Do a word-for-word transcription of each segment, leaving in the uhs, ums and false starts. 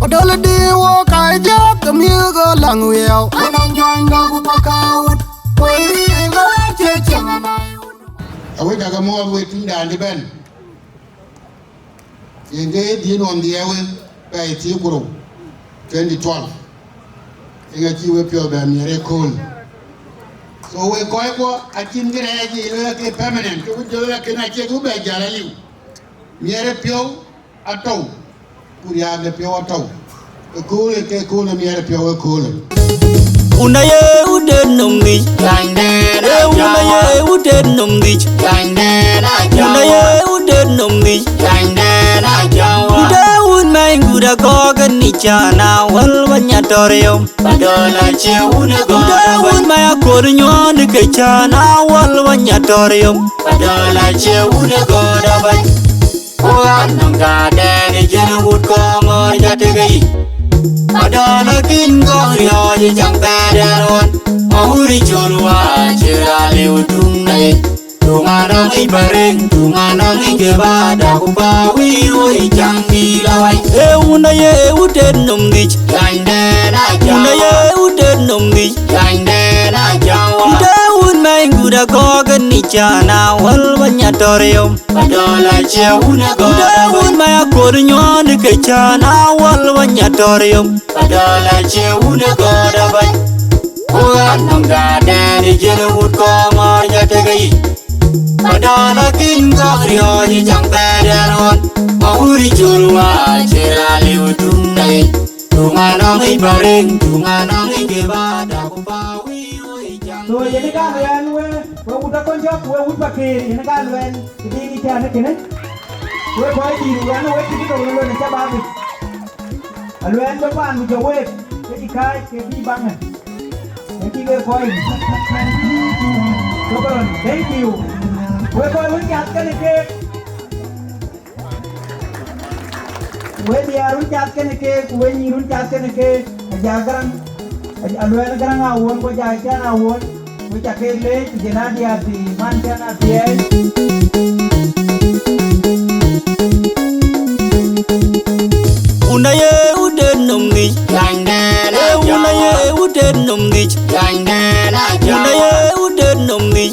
Adol di wo ka jok ke mi go lang wiel. Anang jang da ku pakawut. Wei ri ga che che ma mai. Awe daga mo we tun da ndi ben. Yen ke dien wan dhiɛɛu pɛɛi thiëër ku rou, twenty twelve. Yen acï we piɔ̈ɔ̈th bɛ miɛt ëkööl. So we kɔc kuɔ acïn kërɛɛc ye lueel ke permanent, ke ku jɔ lueel ke na cie ku bɛ jäl aliu. Miɛt ë piɔ̈u atɔ̈u, ku riääk de piɔ̈u atɔ̈u. Ëkööl ke kööl, miɛt ë piɔ̈u ëkööl. Wunda ye wunde nöm dhic. Wunda ye wunde nöm dhic. Wunda ye wunde nöm dhic. Wunda wun mɛny guda gɔɔk ni cana wal wanya torium. Wunda wun mɛny akor nyuɔɔn ke cana wal wanya torium. Ku anɔŋ ka dɛn ë jël wut kɔŋ ɣɔn ca tek yic. Madɔn akïn kɔŋ riɔ̈ɔ̈c ë cam thɛɛr ɣɔn. Ma wuri col wa cï raan liu tuŋ na ye. Tuŋ anɔŋ yic ba reŋ, tuŋ anɔŋ yic ke ba dak ku ba wïïr woi cam bï la wai. Ee wunda ye wut en nöm dhic. Wunda ye wut en nöm dhic. Wunda wun mɛny guda gɔɔk ni cana wal wanya torium. Wunda wun mɛny akor nyuɔɔn ke cana wal wanya torium. Ku anɔŋ ka dɛn ë jël wut kɔŋ ɣɔn ca tek yic. Madɔn akïn kɔŋ riɔ̈ɔ̈c ë cam thɛɛr ɣɔn. Ma wuri col wa cï raan liu tuŋ na ye. Tuŋ anɔŋ yic ba reŋ, tuŋ anɔŋ yic ke ba dak ku ba wïïr woi cam. So yen ka luɛɛl we, we wut akɔn jɔk, we wut Pakëër, yen ka luɛɛl. Këdï cän kënë, wek kɔc dït wɛn wek cï tök në lon ë cababic. Aluɛɛl bï paan ku jɔ week ke cï kääc ke bï baŋ ë. Ë cï ke kɔc. Shukran, thank you. Wek kɔc wën cath kenë keek. Wek diäär wën cath kenë keek, ku wek nyïïr wën cath kenë keek. Aja Garaŋ, Aluɛɛl Garaŋ Awuɔ̈n, ku Aja Cän Awuɔ̈n, ku ca keek leec, ku jël adiäär thii man cän athiɛɛi. Wunda ye wut en nöm dhic. Ee wunda ye wut en nöm dhic. Wunda ye wut en nöm dhic.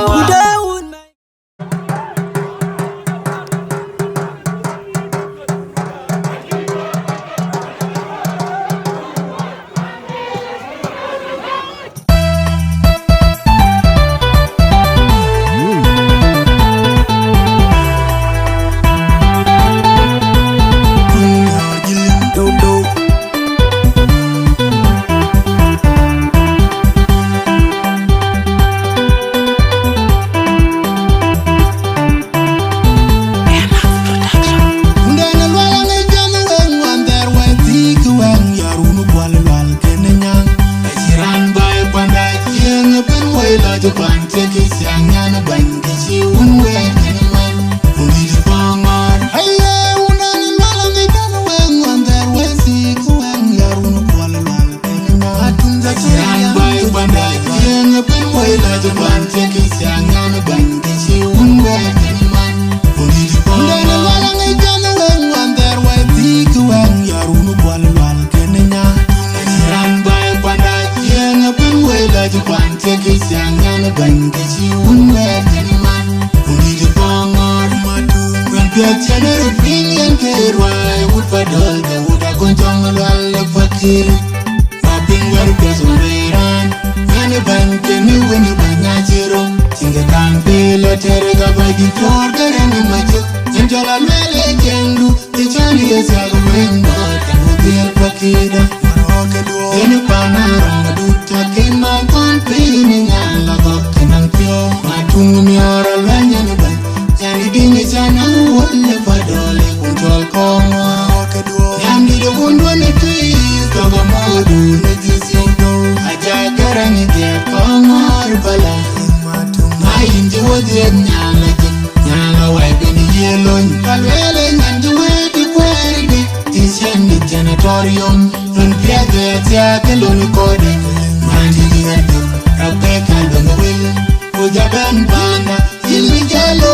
Wunda wun Wek piɛth cïn röt piŋ yen ke ruääi wut Padöl, ke wut Akɔn Cɔŋ Lual ë Pakëër. Ba piŋ wär piɛth wär raan, yen ë bɛ̈ny kën ë wën ë bɛ̈ny acï röm. Cïn ke kaŋ peel ë tɛ̈r ë ka bɛ̈ny dït cɔɔr ke rɛ̈n ë macök. Yen jɔl a lueel ë ciɛɛŋdu, të cän ye thiak wëŋ bɔ̈, ke wut dhiël Pakëër dä. Yen ë pan Arɔŋ adut, akën ma kɔn piny ë nyan la gɔ̈k ke naŋ piɔ̈u. Ma tuŋ miɔɔr aluɛny yen ë bɛ̈ny. Nyandït dï ŋic an, an, wun ë Padöl ë kun cɔl kɔŋ ŋɔ̈ɔ̈r ke duɔ̈ɔ̈r. Nyandït ë wun duɔ̈n ë tui, tɔ̈ ke mɔ̈ɔ̈rdu në dhiëth yom dou. Aja Garaŋ ë dhiɛɛt kɔŋ ŋɔ̈ɔ̈r bala. Ma yïn cï wä dhiëëth nyan la jik, nyan la wai bïn ye lony. Ka lueel ë nyan cï wëët ë kueer dï, cï cɛn dït cɛn atɔ̈r yom. Run piɛth ë athiak ke lon ë kɔ̈ɔ̈dë, nyan dït ë ɣɛ̈r dït, rap ke ka lon ë wël. Ku ja bɛ̈n panda, yïn bï jalo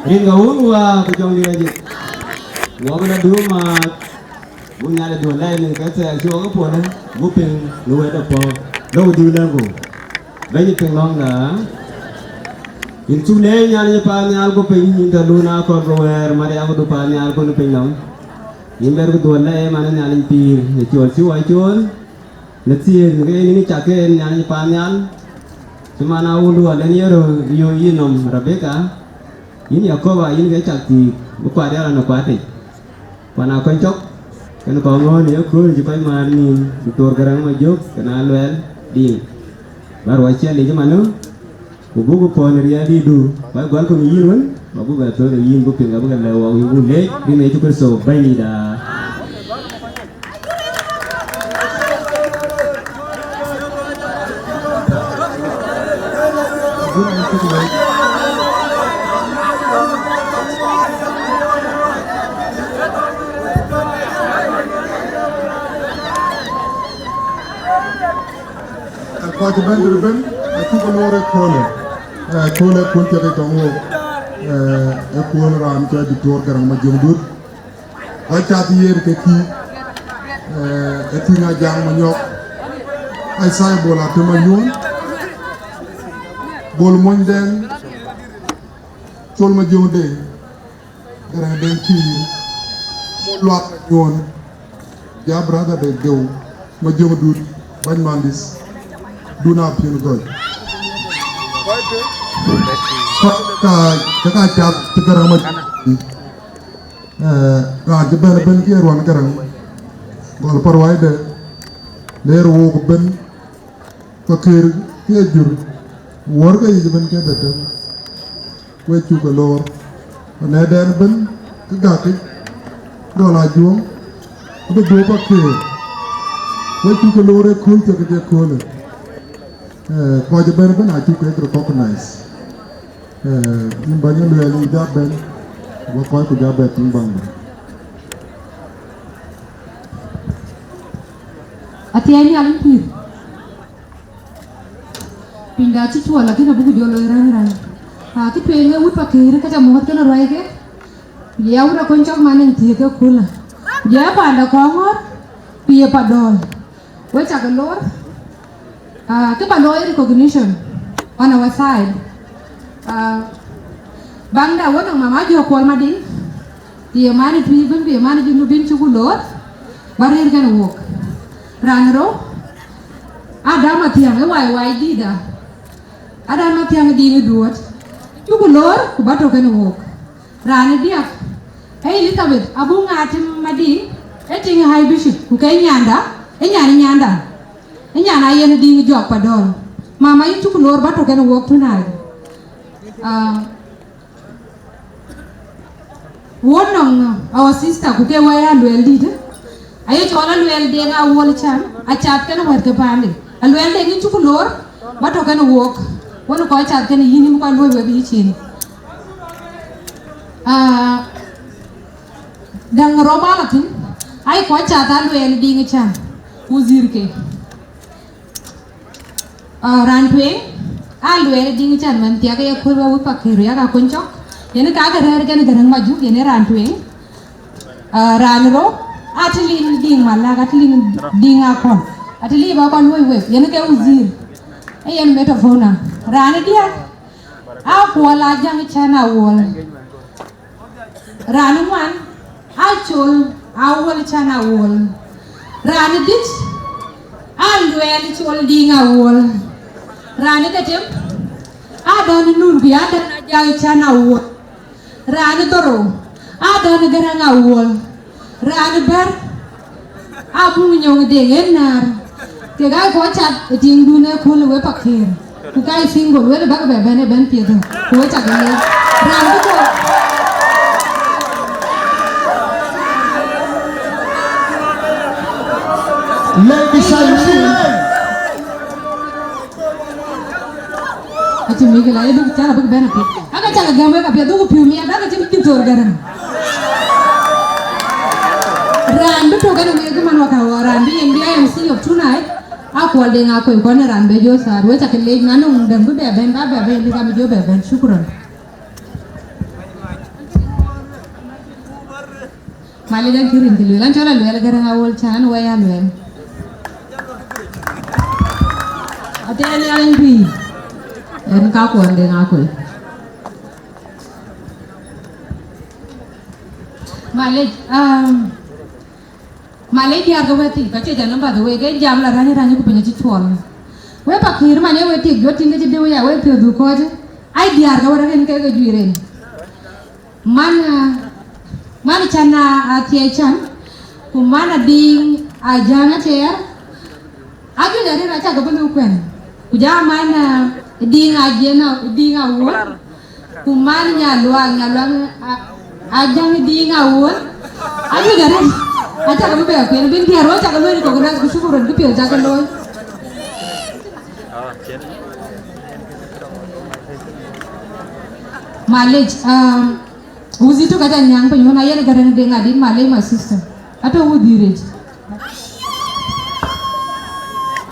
Rin ka wun wa ku jɔŋ di rajik. Wa bï la duum ma bu nyal duum lai ni ka thɛɛr ci wa ke puɔlë, bu piŋ ni wɛ̈t apɔ̈u. Lok du lɛŋku. Bɛ̈ny piŋ lɔŋda. Yïn cuk leec Nhialic paannhial ku piny, yïn tɔ luun akɔ̈l ku wɛɛr, Maria ku du paannhial ku ni piny nɔm. Yïn bɛr ku duɔl lɛɛi man Nhialic pïïr, në col cï wa col, në thiëëk në ke yïn cak ke Nhialic paannhial. Cï man a wun duɔl en ye röör yöö yï nɔm Rebeka, yïn Yakoba, yïn ke cak thiik, bï kuat ya rɔn ë kuatic. Pan akɔc cɔk, kën kɔŋ ŋɔ̈ɔ̈n ë yekööl cï kɔc määr nïïm, Doctor Garaŋ Majök, kën a luɛɛl diŋ. Bär wa ciɛl yic ëmanë, ku buk pɔ̈n ë riɛl dïïtdu, kɔc gɔl kɔ̈k yïn wën, ba buk bɛ thöl ë yïn, buk piŋ abï ke lɛ̈k wɔ, wïc buk leec, rin Yecu Kërtho Bɛ̈nydïïtda. Kɔc bɛ̈n tëde bɛ̈n, acuk loor ëköölë. Ëköölë kun cï ke tɔŋ wok, ëkööl raan cɔl Doctor Garaŋ Majök Dut. Kɔc cath yen ke kï, ë Tuny Ajaŋ Manyɔk, Isaiah Bol Atem Ayuɔn, Bol Mony Dɛŋ, Col Majök Dɛŋ, Garaŋ Dɛŋ Kiir, Mony Luath Ayuɔn, ja brother de Geu, Majök Dut, bäny mandït, dun a piŋ gɔl. Ka, ka, ka cath të Garaŋ Majök Dut. Ë, raan cï bɛ̈n ëbɛ̈n ke Ruan Garaŋ, gɔl paruaide, leer wook ëbɛ̈n, Pakëër ke jur, wuɔ̈r ke yic ëbɛ̈n ke dhetem, we cuk ke loor, anɛ̈dɛn ëbɛ̈n, ke gäk yic, gɔl Ajuɔŋ, abï dhuɔ̈k Pakëër, we cuk ke loor ëkööl thiek ke ëköölë. Ë, kɔc ëbɛ̈n ëbɛ̈n acuk ke recognize. Ë, yïn bäny ë luɛɛl yï jɔ bɛ̈n, we kɔc ku jɔ bɛ tïŋ baŋ. Athiɛɛi Nhialic pïïr. Pinyda cï cuɔl, lakin abuk jɔ loi rɛ̈ŋ rɛ̈ŋ. Aa, kë tueŋ ee wut Pakëër, ka ca muɔ̈ɔ̈th kënë ruaike. Ku jɔ ya wut Akɔny Cɔk man en thiëëk ëköölë. Ku jɔ ya panda Kɔŋɔ̈ɔ̈r, ku ye Padɔ̈ɔ̈l. We cak loor. Ah, kë ba looi recognition on our side. Ah, baŋda wën nɔŋ Mama Jɔ Kuɔl Madiŋ, ye man ë Tuic ëbɛ̈n, ku ye man ë Junubin cuk loor, ba rëër kënë wok. Raan rou, Adam Athiäŋ ë wai wai dïïtda, Adam Athiäŋ ë Diŋ ë Duɔ̈ɔ̈t, cuk loor ku ba tɔ̈ kënë wok. Raan ë diäk, ee Elizabeth Abuŋ Atem Madiŋ, ee tiŋ High Bishop, ku ke nyanda, ee nyan nyanda, ee nyan Ayen Diŋ Jɔk Padɔ̈ɔ̈l. Mama, yïn cuk loor ba tɔ̈ kënë wok tonight. Ah, wun nɔŋ our sister, ku ke wɛ̈i Aluɛɛl dït, aye cɔl Aluɛɛl Deŋ Awuɔl Can, acath kënë wɛ̈t ke paande. Aluɛɛl Deŋ, yïn cuk loor ba tɔ̈ kënë wok, wën kɔc cath kënë yïn, yïn kɔc luɔi wek yï cin. Ah, Däŋ rou ba la thïn, ai kɔc cath Aluɛɛl Diŋ Can, wazir ke. Ah, raan tueŋ, Aluɛɛl Diŋ Can man thiak ye kööl wa wut Pakëër, yak Akɔny Cɔk. Yen ka ke rɛ̈ɛ̈r kënë Garaŋ Majök, yen ee raan tueŋ. Ah, raan rou, Atilin Diŋ Malak, Atilin Diŋ Akɔl, Atilin ba kɔn luɔi wek, yen ke wazir. Ee yen maid of honor. Raan diäk, Akuɔl Ajaŋ Can Awuɔl. Raan ŋuan, Acol Awuɔl Can Awuɔl. Raan dït, Aluɛɛl Col Diŋ Awuɔl. Raan dhetem, Adan Nun, ku Adan Ajak Can Awuɔl. Raan dhorou, Adan Garaŋ Awuɔl. Raan bɛ̈t, Abuŋ Nyɔŋ Deŋ ë Näär. Kek aa kɔc cath ë tiŋdun ëkööl ë we Pakëër. Ku ka ye single, wek bäk bɛ bɛ̈n ë bɛ̈n piɛth, ku we cak leec. Raan bï kɔc. Ladies and gentlemen. Acï mïk la, ye duk cak abïk bɛ̈n apiɛth. Aka cak agäm wek apiɛth, duk piu miɛt, aka cï Doctor Garaŋ. Raan bï tök ënë wek man waka wɔ, raan bï yen bï a M C of tonight, Akuɔl Deŋ Akɔi kɔn ë raan bɛ jɔ thaar, we cak leec, na nɔŋ däŋ bï bɛ bɛ̈n, ba bɛ bɛ̈n, duk abï jɔ bɛ bɛ̈n. Shukran. Malec, an cï rin cï lueel, an cɔl a lueel Gäräŋ Awuɔ̈l, cän wɛ̈i a lueel. Athiɛɛi Nhialic pïïr, en ka kuɔn de ŋa koi. Malec, um, malec diäär ke wɛ̈t thii, ka cuec anɔm, by the way, ke jam la räny räny ku piny acï cuɔl. Wek Pakëër man ye wek tik jɔ tïŋ ke cï dëu ya, wek piɔ̈ɔ̈th dhuk kɔc, ai diäär ke wɛ̈t rin ke ke juiir en. Man, ah, man can, ah, Athiɛɛi can, ku man Adiŋ Ajäŋ Atɛɛr, ajuëc arëët acä ke bï luk kuɛn. Ku jɔ man, ah, Diŋ Ajiɛn, ah, Diŋ Awuɔ̈l, ku man Nyaluaŋ, Nyaluaŋ, ah, Ajäŋ Diŋ Awuɔ̈l, ajuëc arëët acä ke bï bɛ kuɛn, bïn diäär wä cä ke luɔ̈i recognize ku shukran kë piɔ̈ɔ̈th cä ke looi. Malec, um, Wudhit tök aca nyääŋ piny wën, ayen Gäräŋ Deŋ adït, malec, my sister. Atɔ̈ wudhit rec.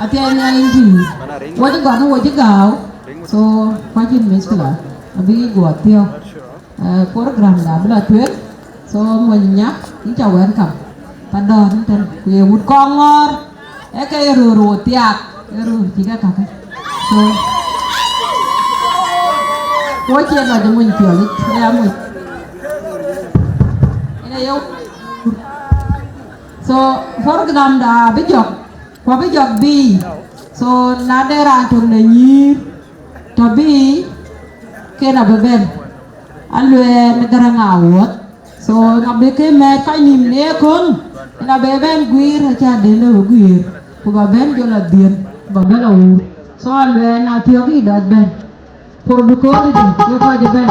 Athiɛɛi Nhialic pïïr. Wɔ cï gɔn, wɔ cï gääu. So, kuac yïn mec këla. Abï guɔ thiɔ̈k. Eh, program da bï la tueŋ. So, mony nya, yïn ca welcome. Pa dɔ̈ɔ̈r yïn tën. Ku ye wut Kɔŋɔ̈ɔ̈r. Ee ke ye röör wo thiaak, ee röör cï ke kakë. So, wo cie lɔc ë mony piɔlic, ee amuc. Ënë ye. So, program da abï jɔk, ku abï jɔk bï. So, na de raan tök në nyïïr, tɔ̈ bï, ken abï bɛ̈n. Aluɛɛl Gäräŋ Awuɔ̈l. So, na bï ke mɛɛt kɔc nïïm në ye köŋ, na bï bɛ̈n guiir, acä den lëu guiir, ku ba bɛ̈n jɔ la dhiën, ku ba bɛ̈n la wuur. So, aluɛɛl na thiɔ̈k yï dɔc bɛ̈n. Protocol dï, ye kɔc ë bɛ̈n.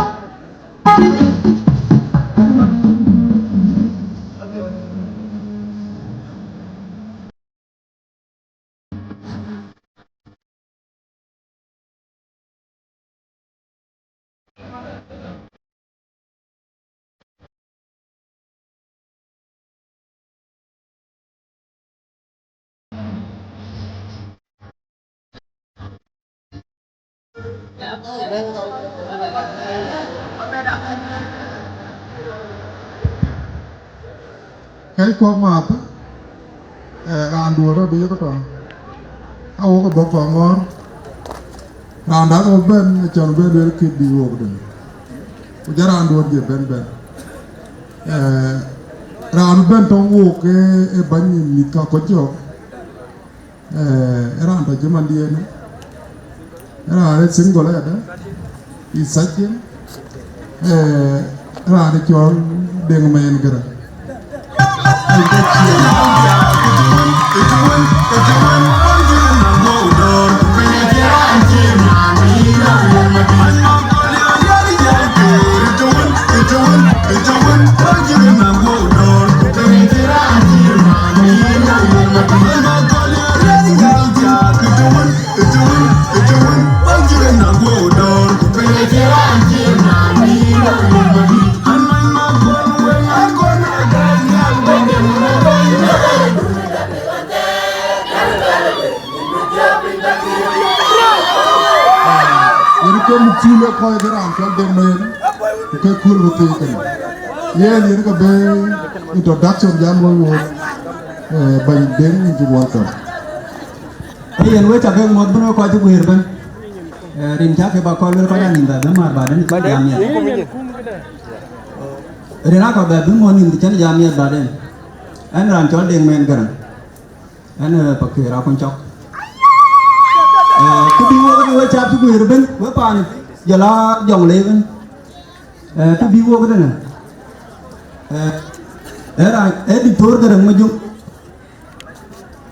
Kɛ̈c kuɔ̈k maath, eh, raan duɔ̈ɔ̈r abï yök tɔŋ. A wok ë bɔ̈ kɔŋ ŋɔ̈ɔ̈r. Raan dath ë bɛ̈n, acɔn bï lueel kït bï wok dëŋ. Ku jɔ raan duɔ̈ɔ̈r jë bɛ̈n bɛ̈n. Eh, raan bɛ̈n tɔŋ wok, eh, ë bäny mïth ka kɔc cɔk. Eh, raan tɔ̈ cï mandiën, raan ë single ada, ë sacin, eh, raan ë cɔl Deŋ Mɛn Gäräŋ. Yen ke muk thïn ë kɔc ke raan cɔl Deŋ Mɛn, ku ke kul röt thii kënë. Yen yen ke bï introduction jam wok wok, eh, bɛ̈ny Deŋ, yïn cï welcome. Ee yen, wek ca ke muɔ̈th bën, wek kɔc cï guëër bën. Eh, rin cä ke ba kɔc luel kɔc anïm bɛ bï määr baden cïn jam yɛn. Rin akɔ̈ bɛ bï muɔ̈th nïm cïn jam yɛn baden. Ɛn raan cɔl Deŋ Mɛn Gäräŋ. Ɛn, eh, Pakëër akɔn cɔk. Eh, kë bï wok ënë wek cath cï guëër ëbën, wek paan jɔl a jɔŋ le ëbën. Eh, kë bï wok ënë, eh, ee raan, ee Diktor Gäräŋ Majöŋ.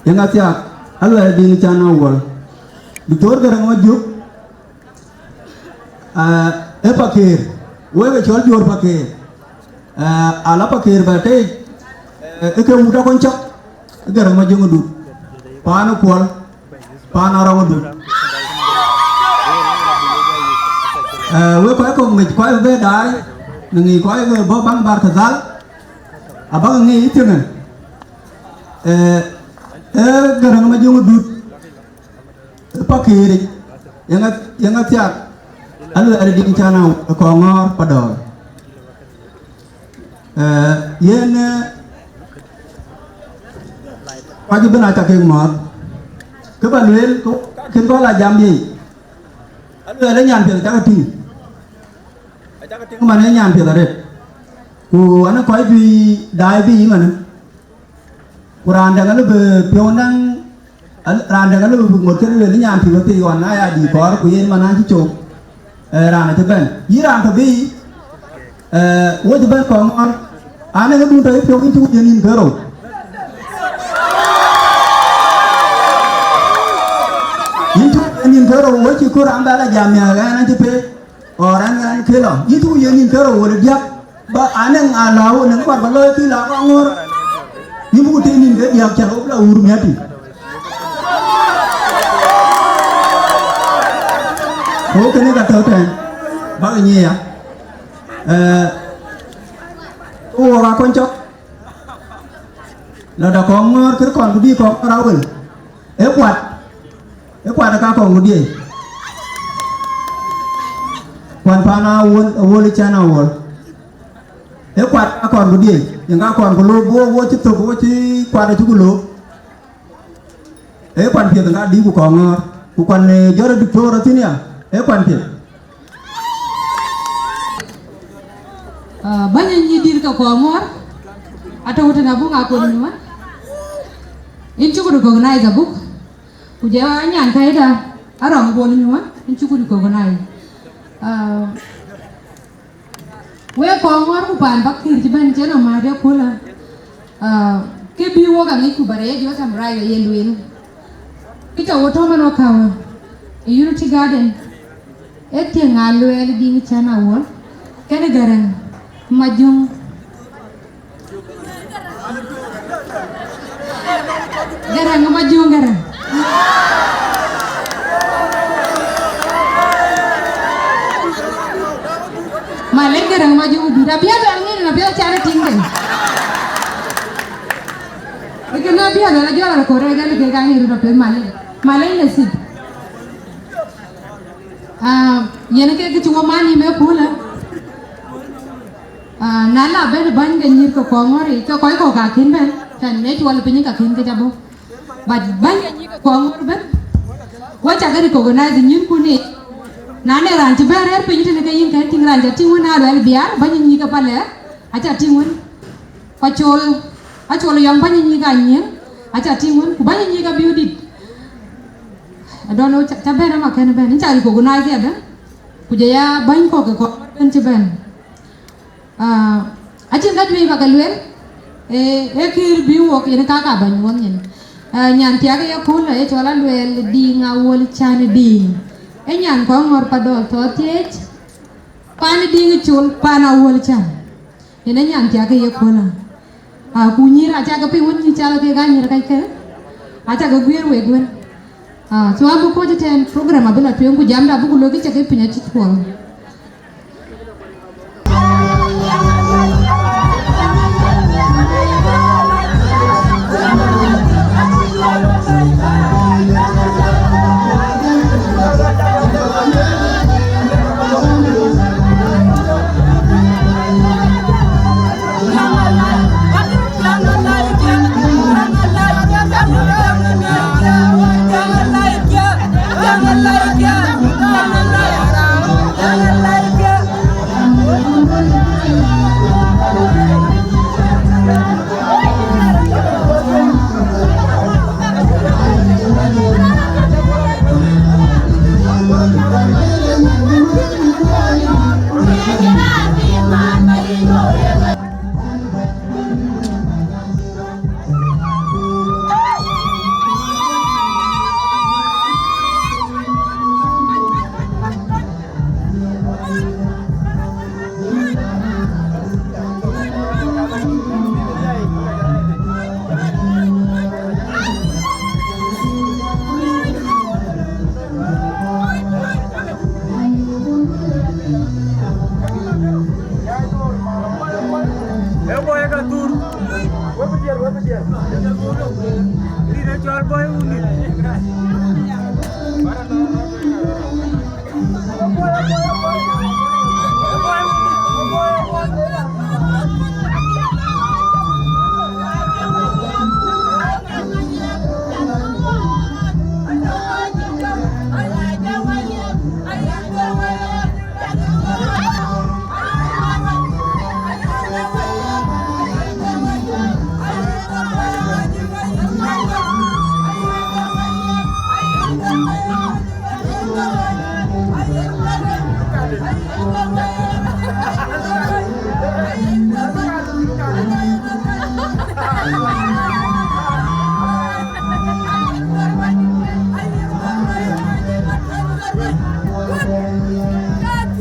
Yeŋa thiaak, aluɛɛl dïn can awuɔl. Diktor Gäräŋ Majöŋ, eh, ee Pakëër, wek ë cɔl Juöör Pakëër. Eh, ala Pakëër bɛ tei, eh, ë ke wut akɔn cɔk, ë Gäräŋ Majöŋ Dut, paan ë Kuɔl, paan Arɔŋ Dut. Eh, wek kɔc kɔ̈k mec, kɔc bï bɛ daai, në ŋic kɔc ke bɔ̈ baŋ Barkadhal, abäk ŋic ë thiëŋë. Eh, ee Gäräŋ Majöŋ Dut, ë Pakëëric, yeŋa, yeŋa thiaak, aluɛɛl dïn can a kɔŋ ŋɔ̈ɔ̈r pa dɔ̈ɔ̈r. Eh, yen, eh, Kɔc ëbën aca kek mɔ̈ɔ̈th. Kë ba lueel, kë kën kɔn la jam yic. Alueel ë nyan piɛth acakë tïŋ. Acakë tïŋ man ë nyan piɛth arëët. Ku anë kɔc juëc daai bï yï manë. Ku raan dɛ̈ŋ alë bï piɔ̈u naŋ, al-, raan dɛ̈ŋ alë bï ŋot kën lueel ë nyan piɛth athii ɣɔn na ya dïït kɔɔr ku yen man acï cök. Eh, raan acï bɛ̈n. Yï raan tɔ̈ bï, eh, wo cï bɛ̈n Kɔŋɔ̈ɔ̈r. Anë ŋö dun tɔ̈ yï piɔ̈u yïn cï ku yen nïn kërou. Yïn cï ku yen nïn kërou, wo cï kɔɔr an bɛ la jam ya ɣɛn acï pek. Ɣɔn ɛn, ɛn këlɔ, yïn cï ku yen nïn kërou wël diäk, ba anɛŋ a lääu, anɛŋ kɔɔr ba looi kï la Kɔŋɔ̈ɔ̈r. Yïn buk tëë nïn ke diäk cä lop la wur miäti. Ku kënë ka tɔ̈u tɛ̈n, bäk nyiic ya. Eh, ku wok akɔn cɔk. Lɔ da Kɔŋɔ̈ɔ̈r kër kɔn ku dï Kɔŋɔ̈ɔ̈r awël. Ë kuat, ë kuat ë ka kɔn ku diëc. Kuan paan Awuɔl, Awuɔl ë cän Awuɔl. Ë kuat ë ka kɔn ku diëc, yen ka kɔn ku lop, wo, wo cï thök, wo cï kuat acï ku lop. Ë kuan piɛth ë ka dï ku Kɔŋɔ̈ɔ̈r. Ku kuan, eh, jɔt ë diktor athïn ya, ë kuan piɛth. Ah, bäny ë nyïïr dït ke Kɔŋɔ̈ɔ̈r, atɔ̈u tënë abuk akon nyuɔɔn. Yïn cuk recognize abuk. Ku jɔ anyan kaida arɔŋ bol nyuɔɔn, yïn cuk recognize. Ah, wek Kɔŋɔ̈ɔ̈r ku paan Pakëër cï bɛ̈n cïn nɔm määt ë köölë. Ah, kë bï wok aŋic ku ba rɛɛc wek summarize ye lueel. Kë ca wo tɔ̈ man wok käwä ë Unity Garden, ee thiëŋ aa lueel Diŋ Cän Awuɔl, kënë Gäräŋ Majöŋ. Gäräŋ Majöŋ, Gäräŋ. Malek Gäräŋ Majöŋ dït, abiɛth aŋic, abiɛth acan ë tiŋde. Ë kënë abiɛth ala jɔl ala kɔɔr ë gɛl ke ka ŋic röt apiɛth, malek. Malek nasip. Ah, yen ke kë cï wo man yïm ë köölë. Ah, na la bɛ̈n bäny ke nyïïr ke Kɔŋɔ̈ɔ̈r yic, ke kɔc kɔ̈k ka kën bɛ̈n, cän në cuɔl piny ka kën ke ca bɔ̈. But bäny ke nyïïr ke Kɔŋɔ̈ɔ̈r ëbën, wo cak recognize nyïïrkun yic. Na në raan cï bɛ̈n rɛ̈ɛ̈r piny tënë ke yïn kën tïŋ raan ca tïŋ wën aa luɛl biaar, bäny nyïïr ke Palɛɛr, aca tïŋ wën. Ku Acol, Acol yɔŋ bäny nyïïr ka nyiëëŋ, aca tïŋ wën, ku bäny nyïïr ka biu dït. I don't know, ca, ca bɛ̈n ama kën bɛ̈n, yïn ca recognize adë, ku jɔ ya bäny kɔ̈k ke Kɔŋɔ̈ɔ̈r bɛ̈n cï bɛ̈n. Ah, acïn ka juëc ba ke lueel, ee, ee kër bï wok yen ka ka bäny wok nyin. Ah, nyan thiak ë ye kööl, ee cɔl Aluɛɛl Diŋ Awuɔl Cän Diŋ. Ee nyan Kɔŋɔ̈ɔ̈r Padɔl tɔ̈ thiëëc, paan Diŋ Col, paan Awuɔl Cän. Yen ee nyan thiak ë ye kööl. Ah, ku nyïïr acä ke piŋ wën nyïïr cal ke ka nyïïr kackë, acä ke guiëër wek wën. Ah, so abï kuɔ̈c ëtɛ̈ɛ̈n, program abï la tueŋ ku jamda abï ku lok cä ke piny acï cuɔl.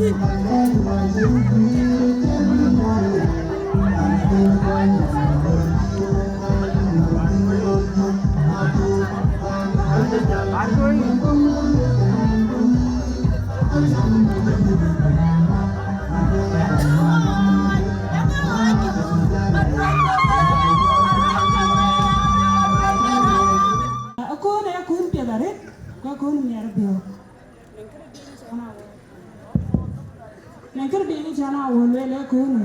Akööl ee akööl piɛth arëët, ku akööl miɛt piɔ̈u. Në kërë diic cän a wöl lueel ë köölë,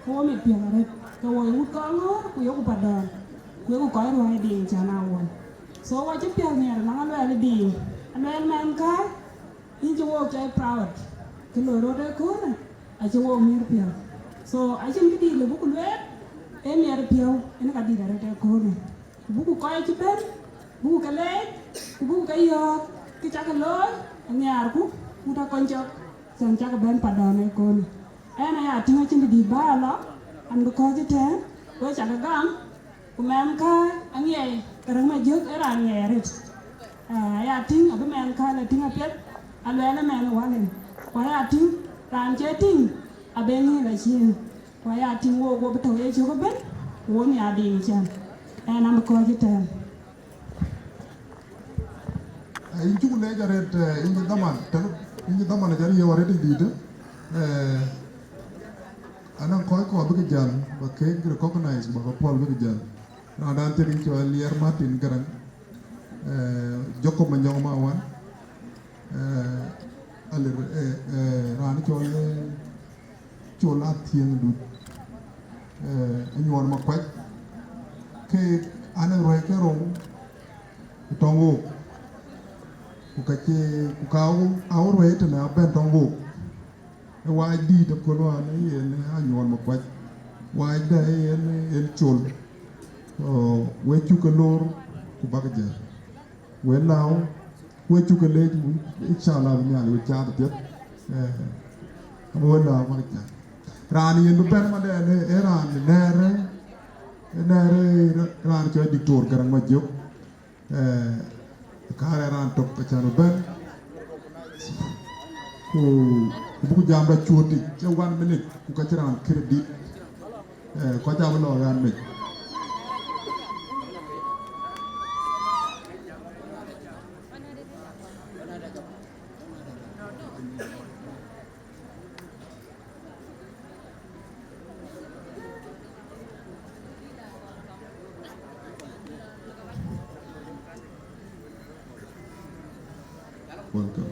ke wo mit piɛth arëët, ke wo ye wut kɔc ŋɔ̈ɔ̈r, ku yeku padɔ̈ɔ̈r, ku yeku kɔc ruääi diic cän a wöl. So, wa cï piɛth miɛt, nɔŋ aluɛɛl ë diic, aluɛɛl mɛnhkäi, yïn cï wook cɔl proud, kë loi rot ë köölë, acï wook miɛt piɔ̈u. So, acïn kë diic lë buku lueel, ee miɛt piɔ̈u, yen ka dït arëët ë köölë. Ku buku kɔc cï bɛ̈n, buku ke leec, ku buku ke yɔ̈ɔ̈k, kë cak looi, anhiaarku, ku tɔ kony cɔk, cän cak bɛ̈n padɔ̈ɔ̈r ë köölë. Ɛn aya tïŋ acïn dït bä a lɔ, an bï kɔ̈ɔ̈c ëtɛ̈ɛ̈n, we cak gam, ku mɛnhkäi aŋiɛc, Garaŋ Majök ë raan ŋiɛc arëët. Aa, aya tïŋ abï mɛnhkäi la tïŋ apiɛth, aluɛɛl ëmɛn ë wälën. Ku aya tïŋ, raan cï tïŋ, abï ŋiɛc la ciëën. Ku aya tïŋ wook, wo bï tɔ̈u yecök ëbën, ku wo nhiaar diic cän. Ɛn am kɔ̈ɔ̈c ëtɛ̈ɛ̈n. Eh, yïn cuk leec arëët, eh, yïn cï dhaman, tënë, yïn cï dhaman acä riëëu arëët ë dïïtë. Eh, anɔŋ kɔc kɔ̈k bïk jäl, ba keek recognize, ba ke puɔl bïk jäl. Raandan thiëk yïn cɔl Liɛɛr Martin Garaŋ, eh, Jacob Manyɔk Mawan, eh, Alir, eh, eh, raan cɔl, eh, Col Athiëŋ Dut, eh, Anyuɔɔn Makuac, ke an, ë ruɛ̈i ke rou ë tɔŋ wook, ku ka cie, ku ka wo, a wo ruɛ̈i tënë abɛ̈n tɔŋ wook. Ë waac dïït aköl wään ë yen Anyuɔɔn Makuac, waacda ë yen, yen Col. So, we cuk ke loor, ku bak jäl. We lääu, we cuk ke leec, inshallah, bï Nhialic we caath apiɛth. Eh, we lääu, bak jäl. Raan yen bï bɛ̈n madɛn, ee raan nɛ̈ɛ̈r, nɛ̈ɛ̈r raan cɔl Diktor Garaŋ Majök. Eh, kaarɛ raan tök acän bï bɛ̈n. Ku, ku buku jam da cuöt tic, cï one minute, ku ka cï raan credit. Eh, kɔc abï lɔ ɣän mec. Welcome.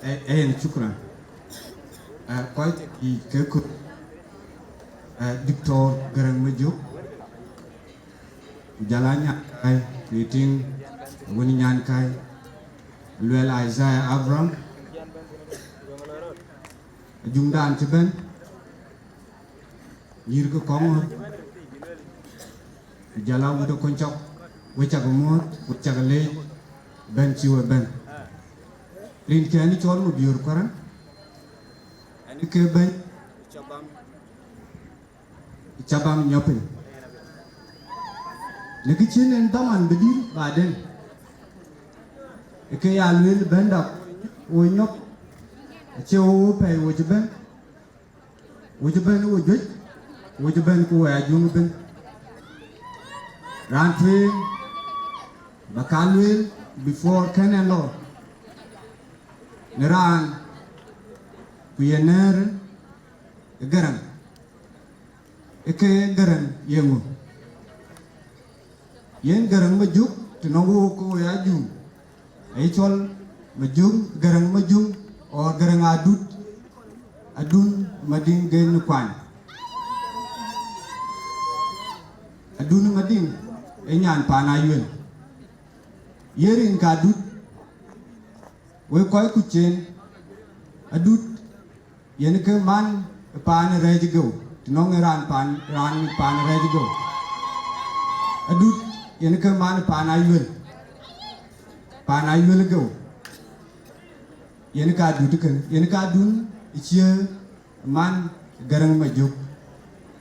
Eh, eh, shukran. Eh, kɔc ke kut, eh, Diktor Garaŋ Majök, ku jɔl a nyankäi, ku ye tïŋ wën nyankäi, Luel Isaiah Abraham, ajuŋdan cï bɛ̈n, nyïïr ke kɔŋ ŋɔ̈ɔ̈r, ku jɔl a wut ë kony cɔk, we cak muɔ̈ɔ̈th, we cak leec, bɛ̈n cï we bɛ̈n. Rinkiɛ̈n cɔl Mabiöör Kuaraŋ, ɛn ke bɛ̈ny, Cabam nyɔk piny. Në kë cïn en dhaman bï dït baden, ë ke ya lueel bɛ̈nda wo nyɔk, acie wo pɛ̈i wo cï bɛ̈n, wo cï bɛ̈n wo juëc, wo cï bɛ̈n ku we ajuŋ ëbën. Raan tueŋ ba ka lueel before kën en lɔ në raan ku ye nɛ̈ɛ̈r ë Garaŋ. Ë ke Garaŋ yeŋö? Yen Garaŋ Majök, të nɔŋ wook ke wo ya Ajuŋ, aye cɔl Majök, Garaŋ Majök, or Garaŋ Adut, Adun Madiŋ Gen Kuany. Adun Madiŋ ee nyan paan Ayuel. Ye rin ka Adut, wek kɔc kuc cen, Adut yen ke man paan Rɛɛc Geu, të nɔŋ ë raan paan, raan paan Rɛɛc Geu. Adut yen ke man paan Ayuel, paan Ayuel Geu. Yen ka Adut kënë, yen ka Adun ë cie man Garaŋ Majök.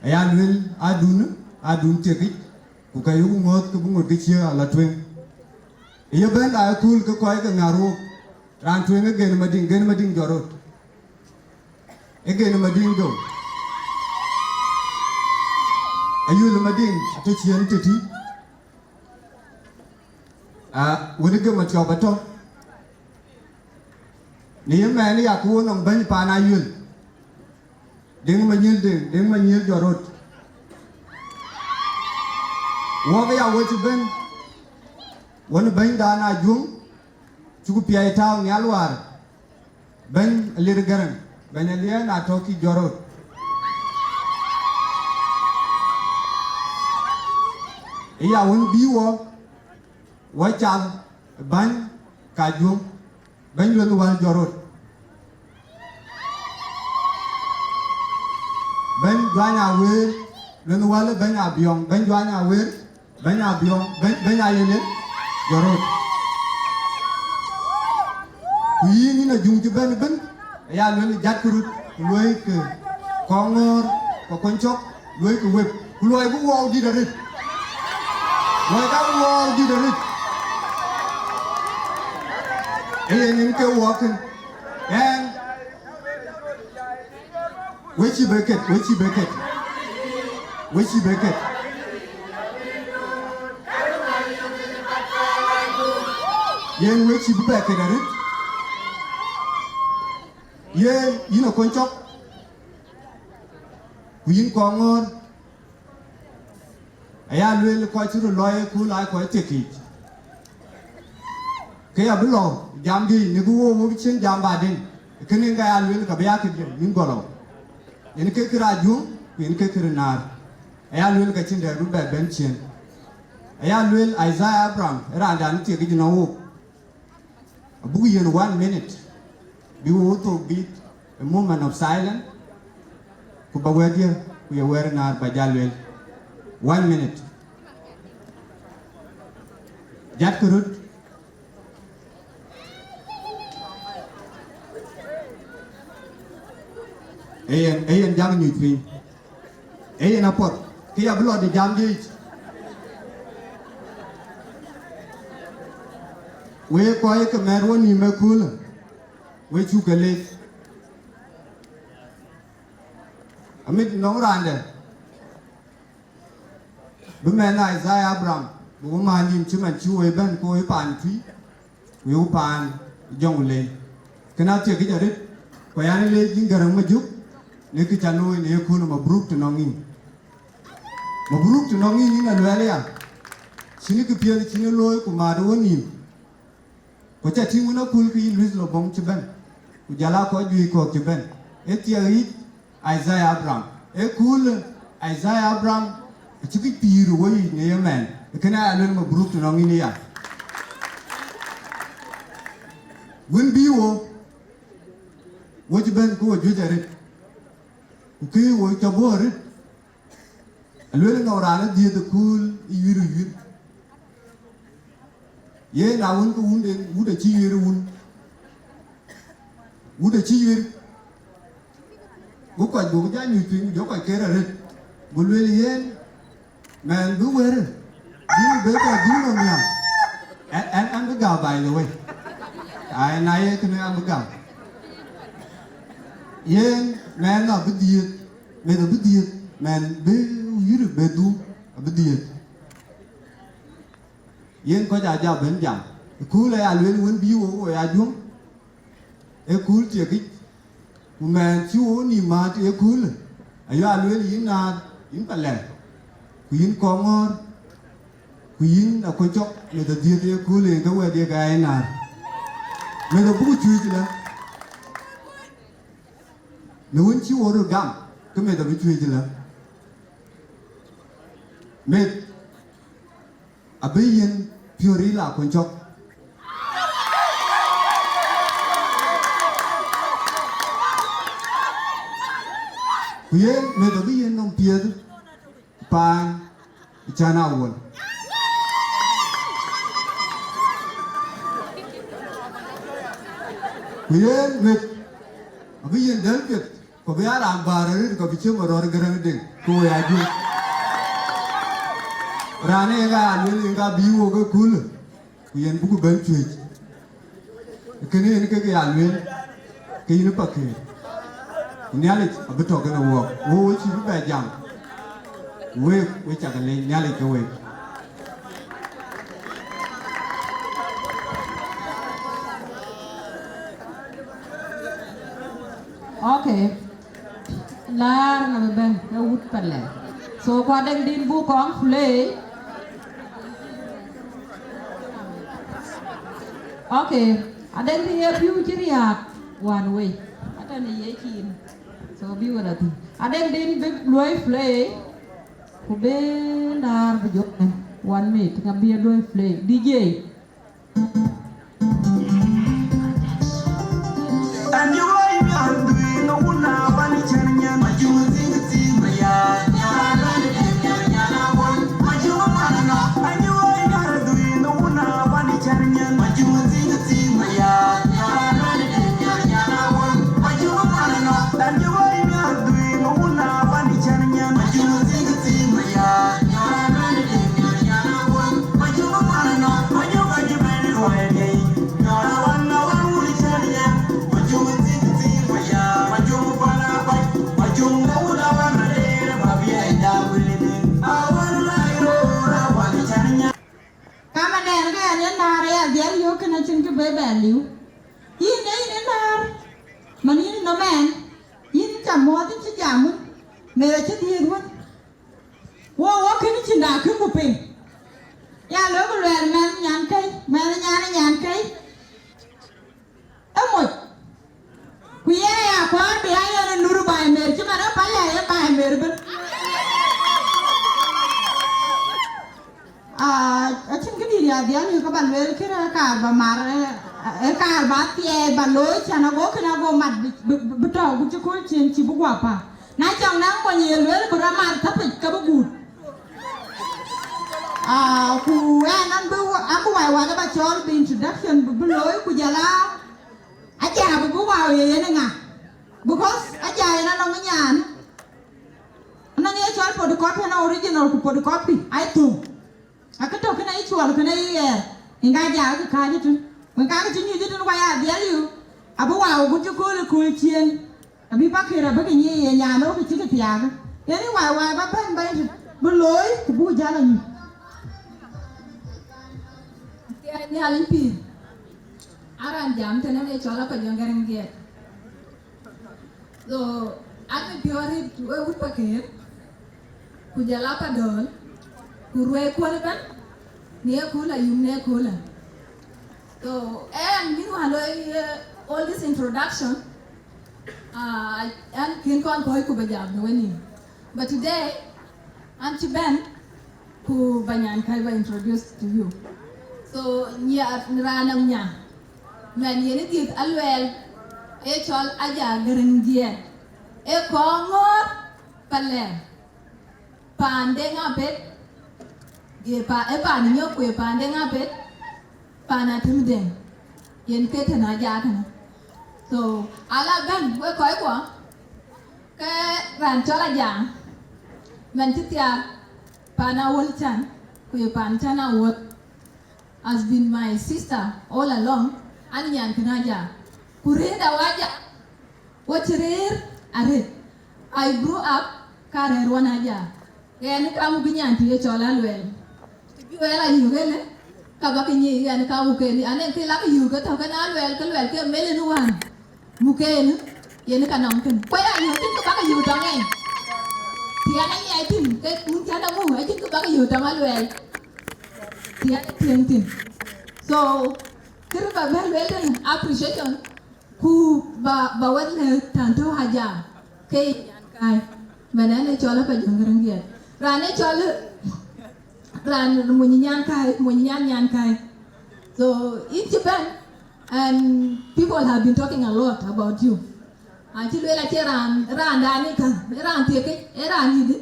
Aya lueel Adun, Adun thiekic, ku ka yök ŋɔ̈ɔ̈th ke bï ŋot ke cie ala tueŋ. Ye bɛ̈n la ë kööl ke kɔc ke ŋär wok, raan tueŋ ë Gen Madiŋ, Gen Madiŋ jɔt rot. Ë Gen Madiŋ dou. Ayuel Madiŋ atɔ̈ ciëën tëtï. A, wën ë Gem Atiɔp atɔ̈. Në ye mɛɛn ë yak wok nɔm bɛ̈ny paan Ayuel. Deŋ Manyil Deŋ, Deŋ Manyil jɔt rot. Wok ya wok cï bɛ̈n, wën bɛ̈nydan Ajuɔŋ, cuk piac tääu nhial wäär, bɛ̈ny Aliɛr Gäräŋ, bɛ̈ny Aliɛr na tɔ̈ kï jɔt rot. Ë ya wën bï wɔ, wɔ cath bäny ka Ajuɔŋ, bɛ̈ny Lueth Wäl jɔt rot. Bɛ̈ny Juany Aweer, Lueth Wäl bɛ̈ny Abiɔŋ, bɛ̈ny Juany Aweer, bɛ̈ny Abiɔŋ, bɛ̈ny, bɛ̈ny Ayele, jɔt rot. Ku yïn, yïn Ajuɔŋ cï bɛ̈n ëbën, aya lueel jatkï röt, ku luɔikï Kɔŋɔ̈ɔ̈r, ku Kony Cɔk, luɔikï wek, ku luɔi bï wɔɔk dït arëët. Luɔi ka bï wɔɔk dït arëët. Ee yen yen ke wɔɔk kën. Ɣɛn, we cïï bï ket, we cïï bï ket. We cïï bï ket. Yen we cïï bï bɛ ket arëët. Yen yïn Akony Cɔk, ku yïn Kɔŋɔ̈ɔ̈r, aya lueel kɔc cï röt lɔ ë kööl aa kɔc thiek yiic. Ke ya bï lɔ jamdï në kë wok, wok cïn jam baden. Kënë ka ya lueel ka bï ya këde yïn gɔlou. Yen ke kë raan Ajuɔŋ, ku yen ke kë raan Naar. Aya lueel ka cïn dɛ̈t bï bɛ bɛ̈n ciëën. Aya lueel Isaiah Abraham, ë raandan thiek yic nɔŋ wok. Abuk yiën one minute, bï wo thok bït, a moment of silence, ku ba wɛ̈t ye, ku ye wɛ̈t Naar ba jal lueel. One minute. Jatkï röt. Ee yen, ee yen jam nyuc piny. Ee yen apuɔth, kë ya bï lɔ de jam diic. Wek kɔc ke mɛt wo nïïm ë köölë, we cuk ke leec. Amit nɔŋ raan dɛ̈, bï mɛn Isaiah Abraham, bï wo määr nïïm cï man cï wo ëbɛ̈n, ku wo ë paan tui, ku yöku paan Jɔŋlei. Kënë athiek yic arëët, ku yan ë leec yïn Gäräŋ Majök, në kë ca looi në ye köölë, mabruk të nɔŋ yïn. Mabruk të nɔŋ yïn, yïn Aluɛɛl aya. Cïn kë piɛth cïn ë looi ku määt wo nïïm. Ku ca tïŋ wën aköl ke yï luith lɔ bɔ̈ŋ cï bɛ̈n, ku jɔl aa kɔc juëc kɔ̈k cï bɛ̈n. Ee thiek yic Isaiah Abraham. Ee köölë Isaiah Abraham acï kë pïïr ë wo yic në ye mɛɛn. Kënë aya lueel mabruk të nɔŋ yïn aya. Wën bï wo, wo cï bɛ̈n ke wo juëc arëët. Ku kë wo cɔk bɔ̈ arëët. Alueel nɔŋ raan ë dhiëëth ë kööl ë yuïr ë yuïr. Yen na wën ke wunden, wut acï yuïr wun. Wut acï yuïr. Go kɔc, gokï jɔ nyuc piny, ku jɔ kɔc ker arëët. Go lueel yen, mɛɛn bï wëër, bï bï kɔc dhuk nɔm nhial. Ɛn, ɛn, ɛn bï gam, by the way. Ai, na ye kënë ɛn bï gam. Yen mɛɛn abï dhiëëth, meth abï dhiëëth, mɛɛn bï yuïr bï dhuk abï dhiëëth. Yen kɔc aa jɔ bɛ̈n jam. Ë kööl aya lueel wën bï wo, wo ya Ajuɔŋ, ë kööl thiek yic, ku mɛɛn cï wo nïïm määt ë köölë, aye lueel yïn Naar, yïn Palɛ̈r, ku yïn Kɔŋɔ̈ɔ̈r, ku yïn Akony Cɔk, meth adhiëth ë köölë, yen ke wɛ̈t ye ke aa ye Naar. Meth abuk cuëëc lɔ. Në wën cï wo röt gam, ke meth abï cuëëc lɔ. Meth abï yiën piɔ̈ɔ̈r yï la Akony Cɔk. Ku yen meth abï yiën nɔm piɛth paan ë Can Awuɔl. Ku yen meth abï yiën dɛ̈l piɛth, ku bï aa raan bäär arëët, ku bï cïï marɔ̈ɔ̈r Gäräŋ Deŋ, ku wo ya Ajuɔŋ. Raan ë yen ka ya lueel yen ka bï wok ë köölë. Ku yen buku bɛ̈n cuëc. Kënë yen kek ya lueel, ke yïn pakëër. Ku Nhialic abï tɔ̈ kenë wɔɔk. Wo wo cï bï bɛ jam. Week, we cak leec Nhialic ke week. Okay. Laar na bï bɛ̈n, ee wut Palek. So, ku adɛŋ din buk kɔŋ play. Okay. Adɛŋ din ye piu cï riääk wan wei. Atɛn ye cin. So, bï wël athïn. Adɛŋ din bï luɔi play. Ku bï laar bï jɔ. One minute. Ŋa bï ye luɔi play? D J. Kaman dɛn ke ɛn ë näär aya dhiɛl yök kën acïn kë bï bɛ liu. Yïn ee yïn ë näär, man yïn nɔm ɛn, yïn ca muɔɔth yïn cï jam wën, meth acï dhiëëth wën. Wo wo kën cïn da kë ku piny. Ya lɔ ku luɛɛl mɛnh nyan kɛ̈i, mɛnh nyan nyan kɛ̈i. Ë moc. Ku yen aya kɔɔr bï a yen ë nur baai mer cï man ë Palek ë baai mer bën. Ah, acïn këdï ya dhial yï ka ba lueel kërë kaar ba mar, eh, eh, kaar ba thiɛɛi ba looi cän ago kën ago mat bï, bï, bï tɔ̈u ku cï kööl cin cï bï guɔ pa. Na cɔŋ na mony ye lueel bï rɔ mar thäpic ke bï guut. Ah, ku ɛn an bï wa-, an bï wai wada ba cɔɔl bï introduction bï, bï looi ku jala aja bï bï wau ye yen ŋa. Because aja yen anɔŋ nyan. Anɔŋ ye cɔl photocopy, anɔŋ original ku photocopy. Ai thum. Akë tök kënë ye cuɔl kënë ye ɣɛɛr. Ŋa ja kë kääc ëtën. Wën ka kë cï nyuc ëtën wai adhial yï. Abï wau gut cï kööl ë kööl ciëën. Abï pakër abï ke nyiëë ye nyan ɣöö kë cï kë thiaakë. Yen ë wai wai ba bɛ̈n ba yïn bï looi ku buk jäl anyuc. Thiac Nhialic pïïr. Aran jam tënë ë cɔl Apajɔŋ Gäräŋ Giɛɛt. So, an bï piɔ̈ɔ̈th arëët wek wut Pakëër, ku jɔl a Padöl, ku ruɛi kuɔn ëbɛ̈n, në ye kööl ayum në ye kööl ë. So, ɛn meanwhile, eh, all this introduction, ah, ɛn kën kɔn kɔc ku ba jam në wenïïm. But today, an cï bɛ̈n, ku ba nyan kai ba introduce to you. So, nyiɛɛr në raan nɔm nyan. Mɛn yen ë dhiëth aluɛɛl, ee cɔl Aja Gäräŋ Giɛɛt. Ee kɔŋ ŋoot Palek. Paan Deŋ Apet. Ye pa-, ee paan Nyok ku ye paan Deŋ Apet. Paan Atem Deŋ. Yen ke tën Aja kënë. So, ala bɛ̈n, wek kɔc kuɔ. Ke raan cɔl Aja, mɛn cï thiaak paan Awuɔl Can, ku ye paan Can Awuɔl, has been my sister all along, an nyan kën Aja. Ku rëër da waja, wo cï rëër arëët. I grew up ka rɛ̈ɛ̈r wan Aja. Ɣɛn ë ka muk nyan tï ye cɔl Aluɛɛl. Të bï wɛl ayök ëlë, ka bä ke nyiëc ɣɛn ë ka muk ëlë. An, ë ke lak yök ke tɔ̈ kën Aluɛɛl, ke luɛl ke mel ënë wään. Muk ënë, yen ë ka nɔm kën. Kuɛ̈i ayök thïn, ke bä ke yök tɔŋ ënë. Thiɛn ë nyiɛc thïn, ke wun thiɛn ë muk, acïn ke bä ke yök tɔŋ Aluɛɛl. Thiɛn ë thiëŋ thïn. So, kërë bä bɛ lueel tënë appreciation, ku ba, ba wek lɛ̈k tän tɔ̈ Aja, ke ye nyan kai. Mɛn ɛn ë cɔl Apajɔŋ Gäräŋ Giɛɛt. Raan ë cɔl, raan mony nyan kai, mony nyan nyan kai. So, yïn cï bɛ̈n, and people have been talking a lot about you. Acï lueel acie raan, raandan ë käŋ, ë raan thiekic, ë raan yïdï.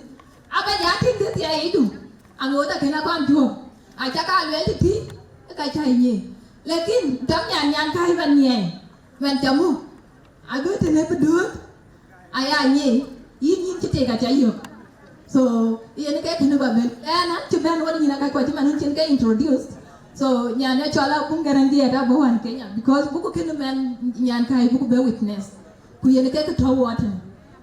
Aba ya tïŋ kë thiɛɛi yidu. Aŋoot akën akɔn juɔ̈ɔ̈p. Aca ka lueel tëtï, ë ka cä nyiëë. Lakin tɔ̈ nyan nyan kai bä nyiɛɛi. Mɛn ca muk, abï tënë bï dööt, aya nyiëëi, yïn yïn cï tek aca yök. So, yen ke kënë bä bɛ̈n. Ɛn an cï bɛ̈n wën nyin akac kuɔ cï man wën cïn ke introduce. So nyan ë cɔl Abuk Garaŋ diɛt abï wän Kenya, because buku kënë mɛn nyan kai buku bɛ witness. Ku yen ke kë tɔ̈ wɔ tën.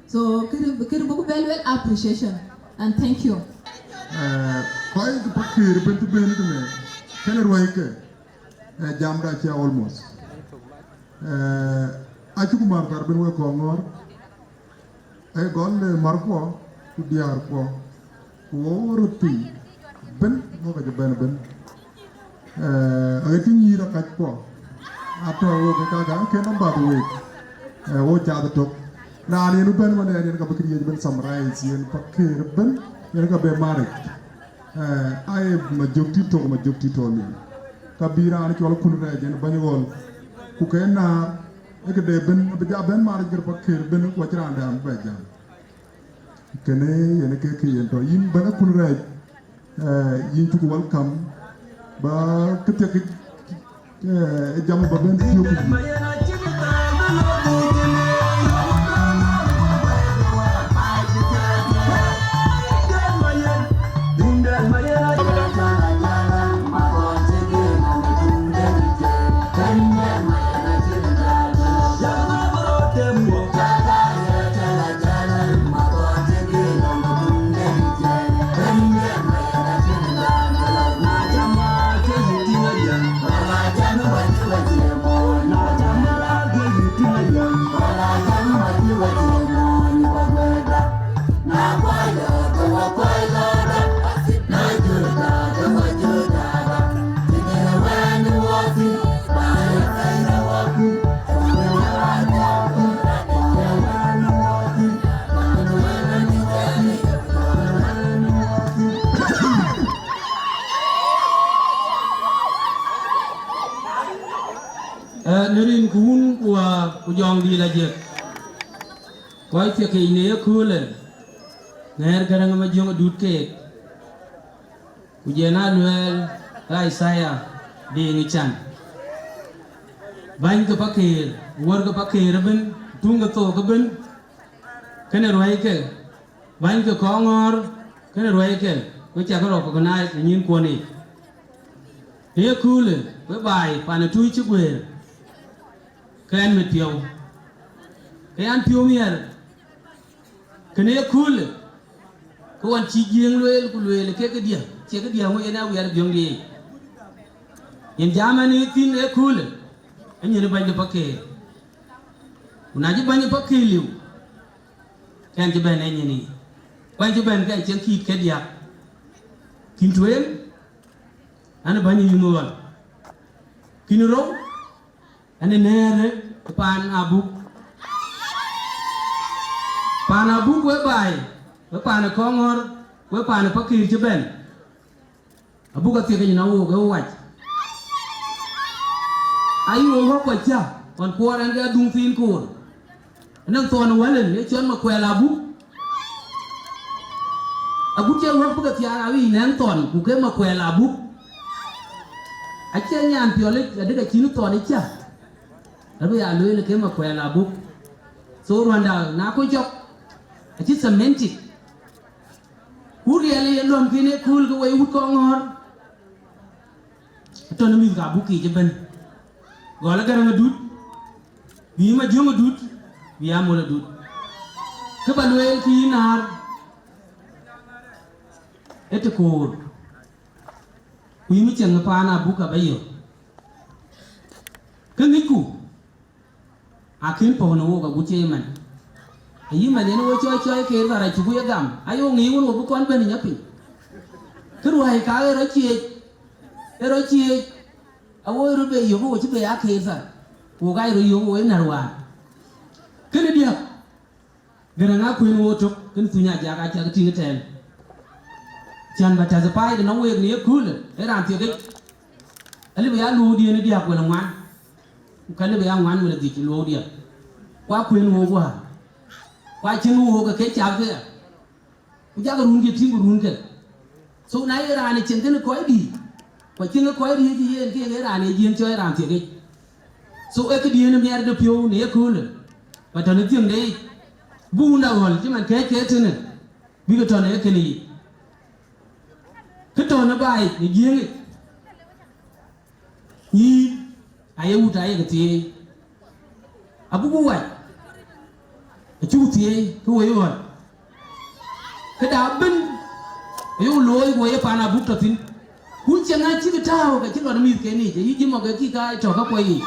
So kënë, kënë buku bɛ luel appreciation and thank you. Eh, kɔc ke pakëër bën të bën tënë, kënë ruäi ke, eh, jamda cia almost. Eh, acuk mär thar bën wek kɔŋ ŋɔ̈ɔ̈r. Ee gɔl, eh, märkuɔ ku diäärkuɔ, ku wo röt piny bën, wo ka cï bɛ̈n ëbën. Eh, aɣet cï nyïïr akackua, atɔ̈ wo ke kaka kën nɔm bath week. Eh, wo cath ëtök. Raan yen bɛ̈n wën yen, yen ka bï këriëëc bën summarize, yen pakëër bën, yen ka bï maric. Eh, aye majök tït tök, majök tït tɔ̈ nïïm. Ka bï raan cɔl Kun Rɛɛc, yen bɛ̈ny ɣɔl. Ku ke naar, ee këde bën, abï ja bɛ̈n maric gër pakëër bën, ku acïn raan dɛ̈ bï bɛ jam. Kënë yen ke kë yen tɔ̈. Yïn bɛ̈ny Kun Rɛɛc, eh, yïn cuk welcome. Ba kë thiek, eh, jam ba bɛ̈n thiök yïn. Eh, në rin ku wun ku wäär ku jɔŋdït ajiëk. Kɔc thiek yic në ye köölë, ŋɛɛr Garaŋ Majöŋ Adut keek. Ku jɛn aa luɛɛl ë Ithaya Deŋ Can. Bäny ke pakëër, wär ke pakëër ëbën, tuŋ ke thook ëbën, kënë ruäi ke, bäny ke kɔŋ ŋɔ̈ɔ̈r, kënë ruäi ke, ku cakë recognize në nyïnkuɔn yiic. Në ye köölë, we baai pan ë tui cï guëër, ke ɣɛn mit piɔ̈u. Ke ɣɛn piɔ̈u miɛr, kënë ye köölë, ke ɣɔn cï Jiëëŋ lueel, ku lueel ke këdiɛ̈, cie këdiɛ̈ ŋö yen awiɛɛr biöŋdiɛ̈ yic. Yen jam ɛn ë thïn ë köölë, ë nyin bäny de pakëër. Ku na cï bäny de pakëër liu, ke ɣɛn cï bɛ̈n ë nyin yic. Ku ɣɛn cï bɛ̈n ke cïn kït ke diäk. Kïn tueŋ, an, bäny ë yum ë ɣɔn. Kïn rou, an, ë nɛ̈ɛ̈r ë paan Abuk. Paan Abuk we baai, we paan ë kɔŋ ŋɔ̈ɔ̈r, we paan ë pakëër cï bɛ̈n. Abuk athiek yic nɔŋ wook ë wac. Ayï wo ɣɔ̈k kɔc cä, ɣɔn kuɔɔr ɛn ke adhuŋ thiin koor. Ënɔŋ thɔn ë wälën, ë cɔl Makuɛl Abuk. Agut cï ɣɔ̈k bï ke thiaar, awic nɛŋ thɔn, ku ke Makuɛl Abuk. Acie nyan piɔl yic, adï ka cïn thɔn ë cä. Abï ya lueel ke Makuɛl Abuk. So ruanda na ku cɔk, acï semantic. Ku riɛl ye lɔ̈m kën ë kööl ke wei wut kɔŋ ŋɔ̈ɔ̈r. Atɔ̈ në mïth ka Abuk yiic ëbën. Gɔl ë Garaŋ Adut, bï Majöŋ Adut, bï Amol Adut. Kë ba lueel kë yïn naar, ë të koor. Ku yïn cieŋ ë paan Abuk aba yök. Kë ŋicku, akën pɔ̈k në wook agut cï ëmën. Ayï man yen wo cɔɔc cɔɔc keer thar acuk ye gam, aye wo ŋic wën wo bï kɔn bɛ̈n ë nyapiny. Kë ruääi ka ë rɔt cieec, ë rɔt cieec, awo ë rɔt be yök wo cï be aa keer thar, wo ka ye rɔt yök wo ë när wään. Kënë diäk, Garaŋ akuën wo tök, kën Thuny Ajak acäk tïŋ ëtɛ̈ɛ̈n. Cän ba tɛ̈th ë paai de nɔŋ week në ye köölë, ë raan thiek yic. Alëu bï ya luɔ̈ɔ̈udiɛ̈n ë diäk wala ŋuan, ku ka lëu bï ya ŋuan wala dhïc luɔ̈ɔ̈udiɛ̈n. Ku akuën wo wäär, ku acïn wo ke ke cath ke ya, ku jakë runke tïŋ ku runke. So na ye raan ë cieŋ kënë kɔc dïït, ku acïn kɔc dïït cï yen ke ye raan ë jiëën cɔɔc raan thiek yic. So ee këdiën ë miɛt de piɔ̈u në ye köölë, ba tɔ̈ në thiëŋde yic, bï wunda ɣɔ̈l cï man kɛ̈ɛ̈c ke tënë, bï ke tɔ̈ në ye kënë yic. Kë tɔ̈ në baai në Jiëëŋ yic, Yïn aye wut aye ke thieei, abuk wac, acuk thieei ke woi ɣɔn. Këda ëbën ayok looi ku ye paan abuk tɔ̈ thïn. Ku cieŋ acïk tääu ke cï lɔt mïthken yiic, ayï jimɔ ke kï ka tɔ̈ ke kuɔc yiic.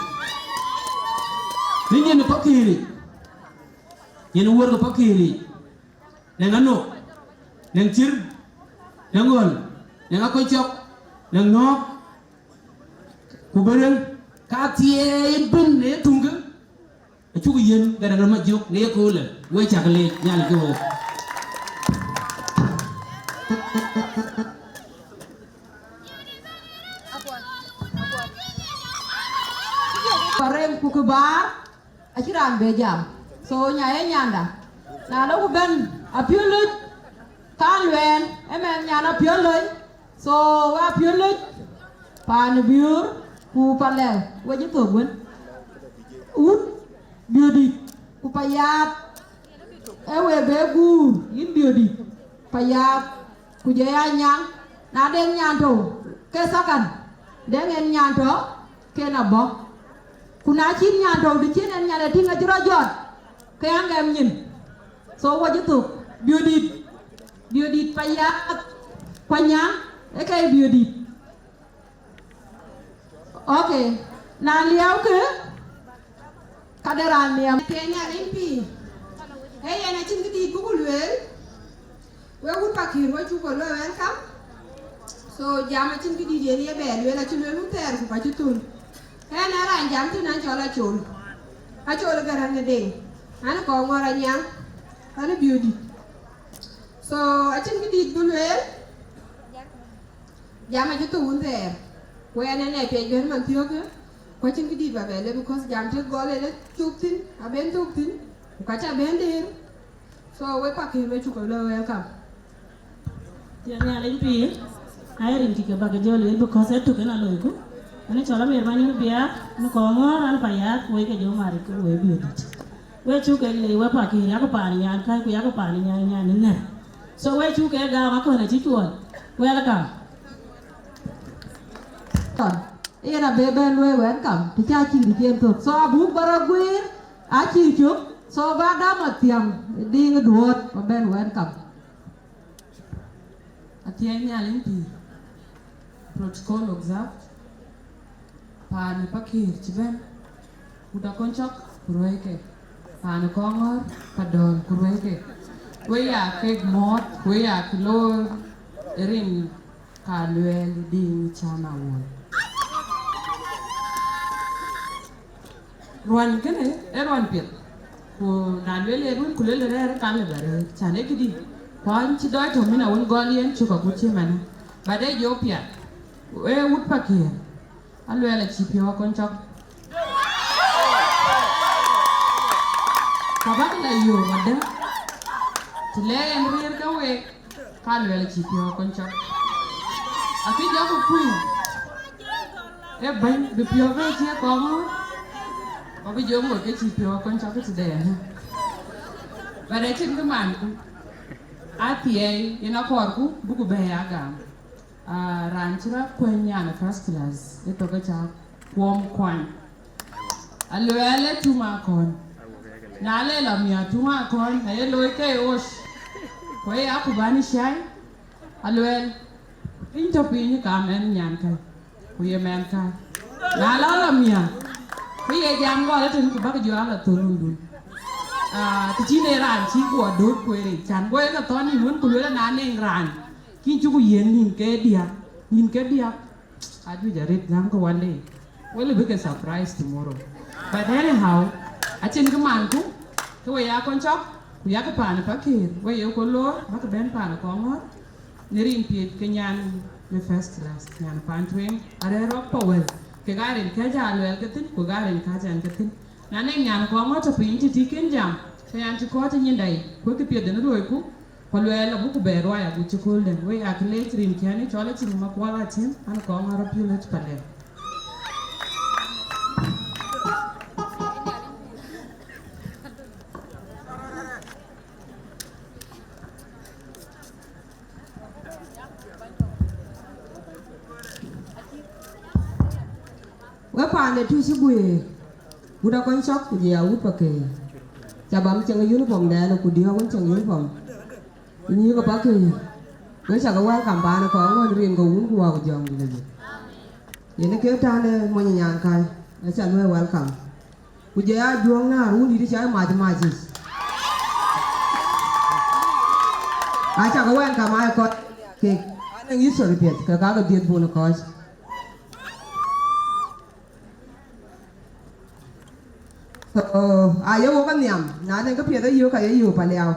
Në nyin ë Pakëër yic, nyin ë wär ke Pakëër yic, nɛŋ anok, nɛŋ cïr, nɛŋ ɣöl, nɛŋ akɔc cɔk, nɛŋ nɔ̈ɔ̈k, ku bï rëŋ, ka thieei ëbën në ye tuŋkë, acuk yiën Garaŋ Majök në ye köölë. We cak leec, Nhialic ke wek. Ba rem ku kë baar, acï raan be jam. So nya ye nyanda. Na lɔ ku bɛ̈n Apiöl Löc, ka luɛɛl, ëmɛn nyan Apiöl Löc. So, we Apiöl Löc, paan Biöör ku Palɛ̈u, we cï thök wën. Wut Biöördït ku Payaath, ee we be guur, yïn Biöördït, Payaath, ku jɔ ya nyan, na den nyan tɔ̈u ke thakan, den en nyan tɔ̈ ken abɔ̈. Ku na cïn nyan tɔ̈u, të cïn en nyan ë tïŋ acï rɔt jɔt, ke ya ŋɛm nyin. So, we cï thök, Biöördït, Biöördït Payaath, ku Anyaŋ, ee ke Biöördït. Okay, na liɛɛukë, ka de raan liɛɛm. Kenya N P. Ee yen acïn këdït buk lueel, we wut Pakëër, we cuk we lueel welcome. So, jam acïn këdït yen ye bɛ lueel, acï lueel wun thɛɛr ku ka cï thun. Ɣɛn ë raan jam thïn an cɔl Acol. Acol Garaŋ ë Deŋ. An Kɔŋɔ̈ɔ̈r Anyaŋ. An Biöördït. So, acïn këdït bï lueel. Jam acï thou wun thɛɛr. Ku ɣɛn ënë piɛc bɛ̈n man thiɔ̈kë. Ku acïn këdït ba bɛ lë, because jam cï gɔl ënë thuk thïn, aben thuk thïn. Ku ka ca ben deer. So, wek Pakëër, we cuk we lueel welcome. Tiɛŋ Nhialic pïïr, aye rin kï ke bäk jɔ lueel, because ee tök en aloiku. Ani cɔl Amer Manyuɔ̈n Biaar, ni Kɔŋɔ̈ɔ̈r, an Payaath, wek ke jɔ maaric ke wek Biöördït. We cuk ke le we Pakëër, yak paan nyan kai, ku yak paan nyan nyan ni nɛ̈r. So we cuk ke gam akɔ̈n acï cuɔl. Welcome. Yen abë bɛ̈n lueel welcome, të ca cïk ric yen thök. So abuk bä rɔt guiir, acï cök. So bä dam athiäŋ, diŋ duɔ̈ɔ̈t, bä bɛ̈n welcome. Athiɛɛi Nhialic pïïr. Protocol observed. Paan ë Pakëër cï bɛ̈n, wut Akɔncɔk ku ruɛɛike. Paan ë Kɔŋɔ̈ɔ̈r, Padɔ̈ɔ̈l ku ruɛɛike. We ya kek mɔ̈ɔ̈th, we ya kë loor rin ka luɛɛl diŋ can awuɔ̈l. Ruan kënë ee ruan piɛth, ku na lueel ye ruan ku lueel rɛɛr, ka lë bɛ rɛɛr, can ee këdï. Ku an cï dɔc tɔ̈ min awën gɔl yen cök agut cï mɛnë, but ee jɔ piath. Ee wut Pakëër, aluɛɛl acï piɔ̈u Akɔncɔk. Ka bäk la yöök adë, të lɛɛr en rëër ke week, ka luɛɛl acï piɔ̈u Akɔncɔk. Akï jɔkï kuc, ee bɛ̈ny bï piɔ̈u bɛ̈n cï Kɔŋɔ̈ɔ̈r, ku bï jɔ ŋot ke cï piɔ̈u Akɔncɔk tëde. But acïn kë manku, athiɛɛi yen akɔɔrku, buku bɛ̈ɛ̈i agam. Ah, raan cï rɔt kuɛny nyan ë first class, ë tök ë ca kuɔm kuany. Aluɛɛl ë tuŋ akɔ̈n. Na le lɔ miäk tuŋ akɔ̈n, aye looi ke ɣoc. Ku ë ya ku bän cai, aluɛɛl, piny tɔ̈ piny kam ɛn nyan kai, ku ye mɛn kai. Na lɔ lɔ miäk, ku ye jam gɔl ëtën ku bäk jɔ ala thöl rundun. Ah, të cïn ee raan cï guɔ dööt kueer yic, can guɔ ye ke thɔn yïn wën ku lueel na nɛŋ raan. Kïn cuku yiën nïn ke diäk, nïn ke diäk. Ajuëc arëët, gäm ke one day. Wël bï ke surprise tomorrow. But anyhow, acïn kë manku, ke we ya Akɔncɔk, ku yak paan Pakëër, we ye ku loor, bäk bɛ̈n paan Kɔŋɔ̈ɔ̈r, në rin piɛth ke nyan në first class, nyan paan tueŋ, arɛ̈ɛ̈r rɔt pa wël, kek aa rin kɛ̈c aa luɛɛl ke thïn, ku kek aa rin kääc ɛn ke thïn. Na nɛŋ nyan Kɔŋɔ̈ɔ̈r tɔ̈ piny tëtï kën jam, ke yan cï kɔ̈ɔ̈c ë nyindai, ku kë piɛth en luɔiku, ku luɛɛl agut cï kööl dɛ̈. We yak leec rin kiɛ̈ni cɔl acïn Makuɔl Atiɛm, an Kɔŋɔ̈ɔ̈r Apiöl Löc Palɛ̈u. Pande tï cï guëër. Wut akɔny cɔk ku jɔ ya wut pa ke. Ca bam ceŋ uniform dɛn ku diɔ̈k wën ceŋ uniform. Ku nyïïk ë pa ke. Wek cakë welcome paan ë kɔŋ ŋön rin ke wun ku wä ku jɔŋ dït ajï. Yen ke tän ë mony nyan kai. Aca luɔi welcome. Ku jɔ ya juɔ̈ŋ na run dït ca mac mac yic. Acakë welcome ai kɔc kek. Anëŋ history piɛth ke kakë dhiëth bun ë kɔc. So, aye wok anhiam, na de ke piɛth ayök aye yök Paliau.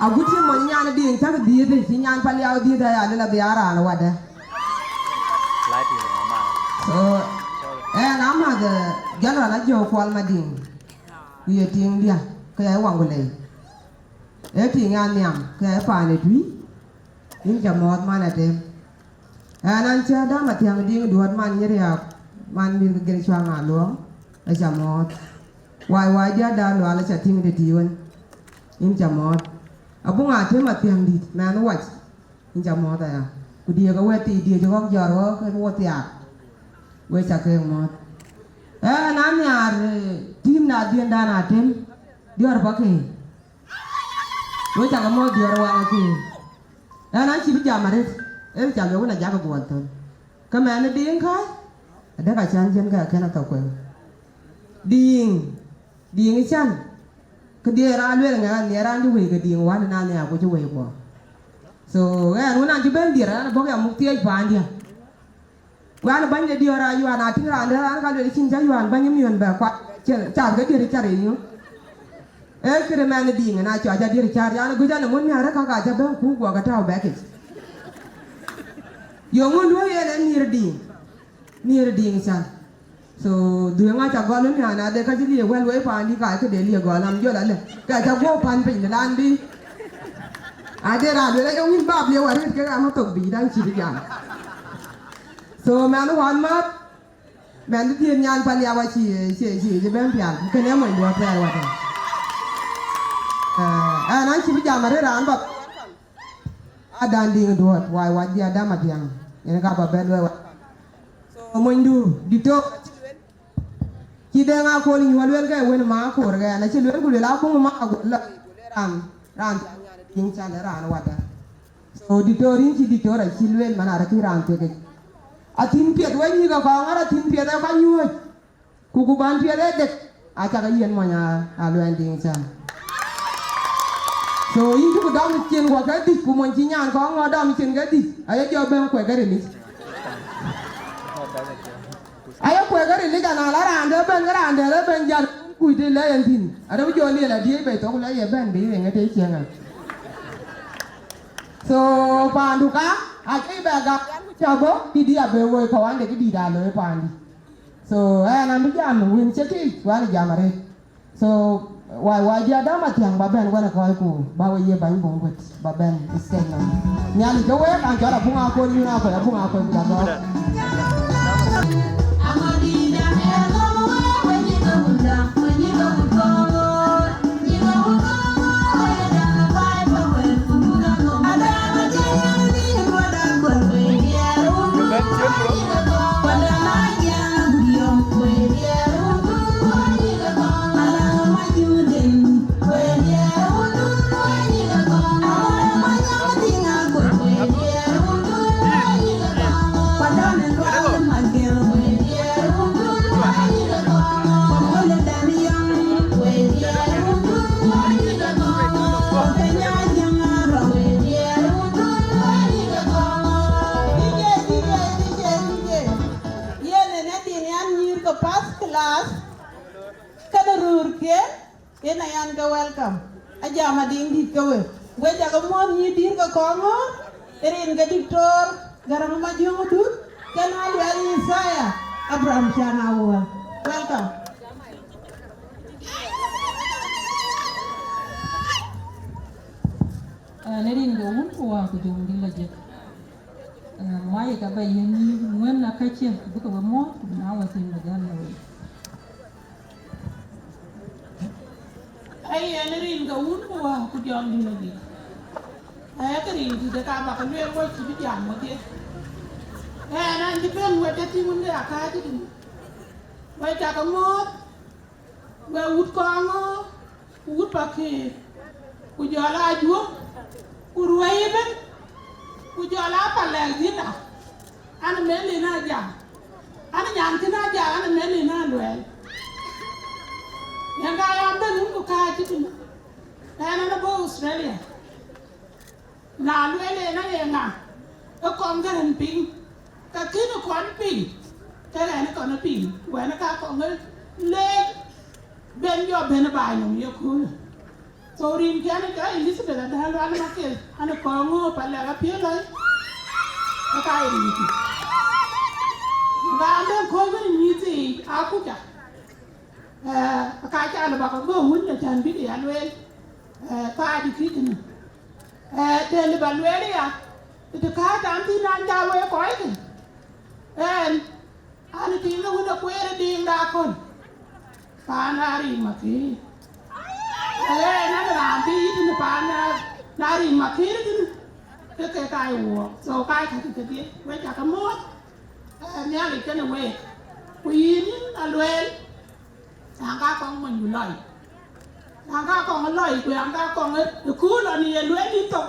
Agut cï mony nyan diiŋ cak dhiëëth, cï nyan Paliau dhiëëth aya lël abï aa raan wadë. So, ɛn amath, eh, General Ajɔ Kuɔl Madiŋ, ku ye tiiŋdiɛ̈, ke ya Waŋgulei. Ee tiiŋ ya nhiam, ke ya paan ë tui, yïn ca mɔ̈ɔ̈th man Atem. Ɛn an cä däm Athiäŋ Diŋ Duɔ̈t man Nyiriak, man mïth ke gën cuaŋ aluɔŋ, aca mɔ̈ɔ̈th. Wai wai diäär Lual aca tïŋ tëtïï wën, yïn ca mɔ̈ɔ̈th. Abuŋ Atem Athiäŋ dït, mɛnh wac, yïn ca mɔ̈ɔ̈th aya. Ku diëëk awɛ̈t thii diëëc ɣɔ̈k jɔt ɣɔ̈k ë wo thiaak, we ca keek mɔ̈ɔ̈th. Ɛn an nhiaar, eh, tïïm na dhiëndan Atem, diɔ̈ɔ̈r pa ke. We cakë mɔ̈ɔ̈th diɔ̈ɔ̈r waŋ akï. Ɛn an cï bï jam arëët, ee ca lueel wën a jakë guɔl thön. Ke mɛnh ë Diiŋ kääc, adek acan jën ke akën athok kueŋ. Diiŋ, Diiŋ ë can, kë diëër raan lueel ŋɛk anhiɛɛr raan cï wëi ke Diiŋ wan ëna nhiaar ku cï wëi guɔ. So, ɛn wën an cï bɛ̈n diëër, an bɔ̈k ya muk thiëëc paandiɛ̈. Ku an bäny de diɔ̈ɔ̈r aa yuan, a tïŋ raan dɛ̈ raan ka lueel cïn cä yuan bäny ë miön bɛ kuat, cë, cath ke diëër car ye yök. Ee këde mɛnh ë Diiŋ ëna cɔc a diëër car, yan guc an ë mut miäk rëk kaka cä bɛ̈n ku guɔ ke tääu bɛ̈kic. Yo ŋun duɔ̈ɔ̈r yen ee nhiëër Diiŋ, nhiëër Diiŋ can. So, dhuëëŋ aca gɔl ëmiän ade ka cï liëë wɛ̈l wei paandï ka këde liëë gɔl am jɔl alë. Ka ca guɔ̈u pan piny de lan bï. Ade raan lueel aye wïn bap liëu arëët kek ama thok bï dan cï bï jam. So, mɛnh wan määt, mɛnh bï dhiëëth nyan Paliau acï, cï, cï, cï bɛ̈n pial. Kënë mony duɔ̈ɔ̈r thɛɛr watën. Eh, ɛn an cï bï jam arëët raan bap. Adan Diiŋ Duɔ̈t, wai wac dï Adam Athiäŋ, yen ka ba bɛ̈n luɔi wac. So, monydu, diktor, acï lueel. Cï Deŋ Akol Nyuɔl lueel ke wën ma akoor ke, ɛn acï lueel ku lueel abuŋ ma aguɔl lɔ, ku lueel raan, raan thiäŋ nyan Diiŋ can ë raan wadä. So, diktor, yïn cï diktor acï lueel man arëkï raan thiëkic. Athiŋ piɛth we nyïïk akɔɔŋ, ara thiŋ piɛth ë kɔc nyuɔ̈ɔ̈c. Ku ku ban piɛth ee dek, acakë yiɛ̈n mony a, a luɛɛn Diiŋ can. So, yïn cï ku dɔm cin guɔ ke dhïc, ku mony cï nyan kɔŋ ŋɔ dɔm cin ke dhïc, aye jɔ bɛ̈n kuɛk ke rilic. Aye kuɛk ke rilic, ana la raan de bɛ̈n, ke raan de le bɛ̈n jal, kuc de lɛ yen thïn. Arëp jɔ liel adïëc bei thok lɛ ye bɛ̈n bï yeŋ ë tëë cieŋ ë. So, paandu ka, acï bɛ gam, cä bɔ̈, kï dï abë woi kɔ̈u an de kï dït aa looi paandï. So, ɛn an bï jam wën cï kïc, ku an jam arëët. So, wai, wai, jɔ Adam Athiäŋ ba bɛ̈n wën ë kɔc ku, ba we ye bäny bum wët, ba bɛ̈n stage nɔm. Nhialic ke wek, an cɔl Abuŋ Akol, yïn Akol, Abuŋ Akol, ku la gɔ̈ɔ̈r. Yen ë nadï an nyïïr ke first class, kënë röörkiɛ̈, yen ayan ke welcome. Ajam adiŋ dït ke we. We cakë muɔ̈ɔ̈th nyïïr dït ke kɔŋ ŋɔ̈ɔ̈r, rin ke Diktor Garaŋ Majöŋ Dut, kënë Aluɛl Isaiah Abraham Can Awuɔl. Welcome. Aa, në rin ke Wun ku Wät ku Jɔŋdït Lajik. Aa, mayic abä yiëk nyïïr ŋuɛ̈n akäckiɛ̈, bï ke we muɔ̈ɔ̈th, ku bï na wä thïn bï gäm në wei. Aye, në rin ke Wun ku Wät ku Jɔŋdït Lajik. Aye, ke rin dït ë ka bä ke lueel wä cï bï jam wädhie. Ɣɛn an cï bɛ̈n wɛ̈t tïŋ wën ke akääc tïŋ. Wek cakë mɔ̈ɔ̈th, wek wut Kɔŋɔ̈ɔ̈r, ku wut Pakëër, ku jɔl aa Ajuɔŋ, ku ruɛ̈i ëbën, ku jɔl aa Palek dhïnda. An ë mɛ̈l yen Ajak, an ë nyan thïn Ajak, an ë mɛ̈l yen Aluɛɛl. Yen ka ya bɛ̈n wun ku kääc tïŋ. Ɣɛn an ë bɔ̈ Australia. Na lueel en aye ŋa, ë kɔŋ Gäräŋ piŋ, ke kën kɔn piŋ, ke ɣɛn kɔn piŋ, wɛn ka kɔŋ leec ben jɔ ben baai nɔm ye köölë. So rinkiɛn ë jɔ Elizabeth Adäl Lual Maketh, an ë kɔŋ ŋö Palek apiël lɔi, ë ka ye rinkiɛn. Raan ben kööl wën nyïïth yiic akuca. Eh, ka ca lë bä ke gɔ̈k wun, acän bïk ya lueel, eh, ka adï kï kënë. Eh, të lë bä lueel ya, të kääc an thïn an jal wek kɔckë. Ɣɛn, an tiiŋ ë wun ë kueer ë diiŋda akɔ̈l, paan aa rin makëër. Ɣɛn an raan bï yï tënë paan aa rin makëër tënë, ke ke ka ye wuɔɔk. So ka ye kakë kedhie, wek cakë mɔ̈ɔ̈th, eh, Nhialic kenë week. Ku yïn, yïn Aluɛɛl, Yɛn ka kɔŋ mony lɔi. Yɛn ka kɔŋ lɔi, ku yɛn ka kɔŋ ë kööl lɔ në ye lueel yïn thok.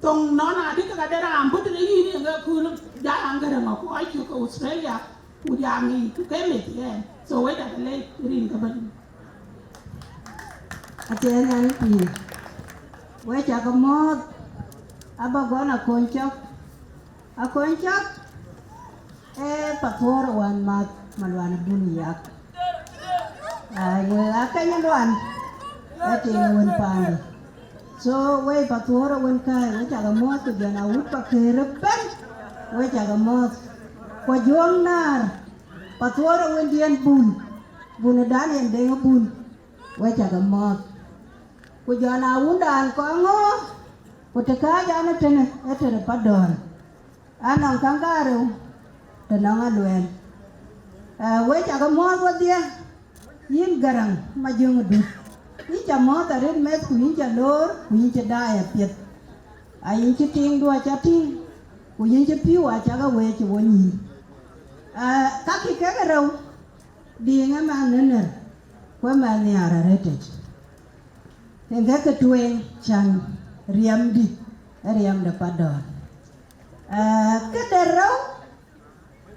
Thoŋ nɔn adï, ke ka de raan bɔ̈ tëde yïn ë kööl, ja yɛn Gäräŋ ŋɔ̈k, ku acï ke Australia, ku ja ŋic, ku ke meth ɣɛn. So wek dak lec rin ke bɛ̈ny. Athiɛɛn an pïïr. Wek cakë mɔ̈ɔ̈th, aba gɔn Akony cɔk. Akony cɔk, ee Pathuɔ̈ɔ̈r ë wän math Malual Bun Yak. Ai, wek aa keny ë Lual, ee tiŋ wën paande. So, wek Pathuɔ̈ɔ̈r ë wën kääc, wek cakë mɔ̈ɔ̈th, ku jɔn a wut Pakëër ëbɛ̈n, wek cakë mɔ̈ɔ̈th. Ku Ajuɔŋ Naar, Pathuɔ̈ɔ̈r ë wëndiɛ̈n Bun, Bun ë Daniel Deŋ Bun, wek cakë mɔ̈ɔ̈th. Ku jɔn a wundan Kɔŋɔ̈ɔ̈r, ku të kääc an ë tënë, ee tënë Padɔ̈ɔ̈r. Anɔŋ käŋ karou të nɔŋ Aluɛɛl. Eh, wek cakë mɔ̈ɔ̈th wedhie, yïn Gäräŋ Majöŋ Dut. Yïn ca mɔ̈ɔ̈th arëët meth, ku yïn ca loor, ku yïn cï daai apiɛth. A yïn cï tiiŋdu aca tïŋ, ku yïn cï pïu aca ke weec cï wo nyïïn. Eh, kakï kek ë rou, diiŋ ë mɛnh ë nɛ̈r, ku ë mɛnh nhiaar arëëtic. Yen ke ke tueŋ can riɛmdï, ë riɛm de Padɔ̈ɔ̈r. Eh, këde rou,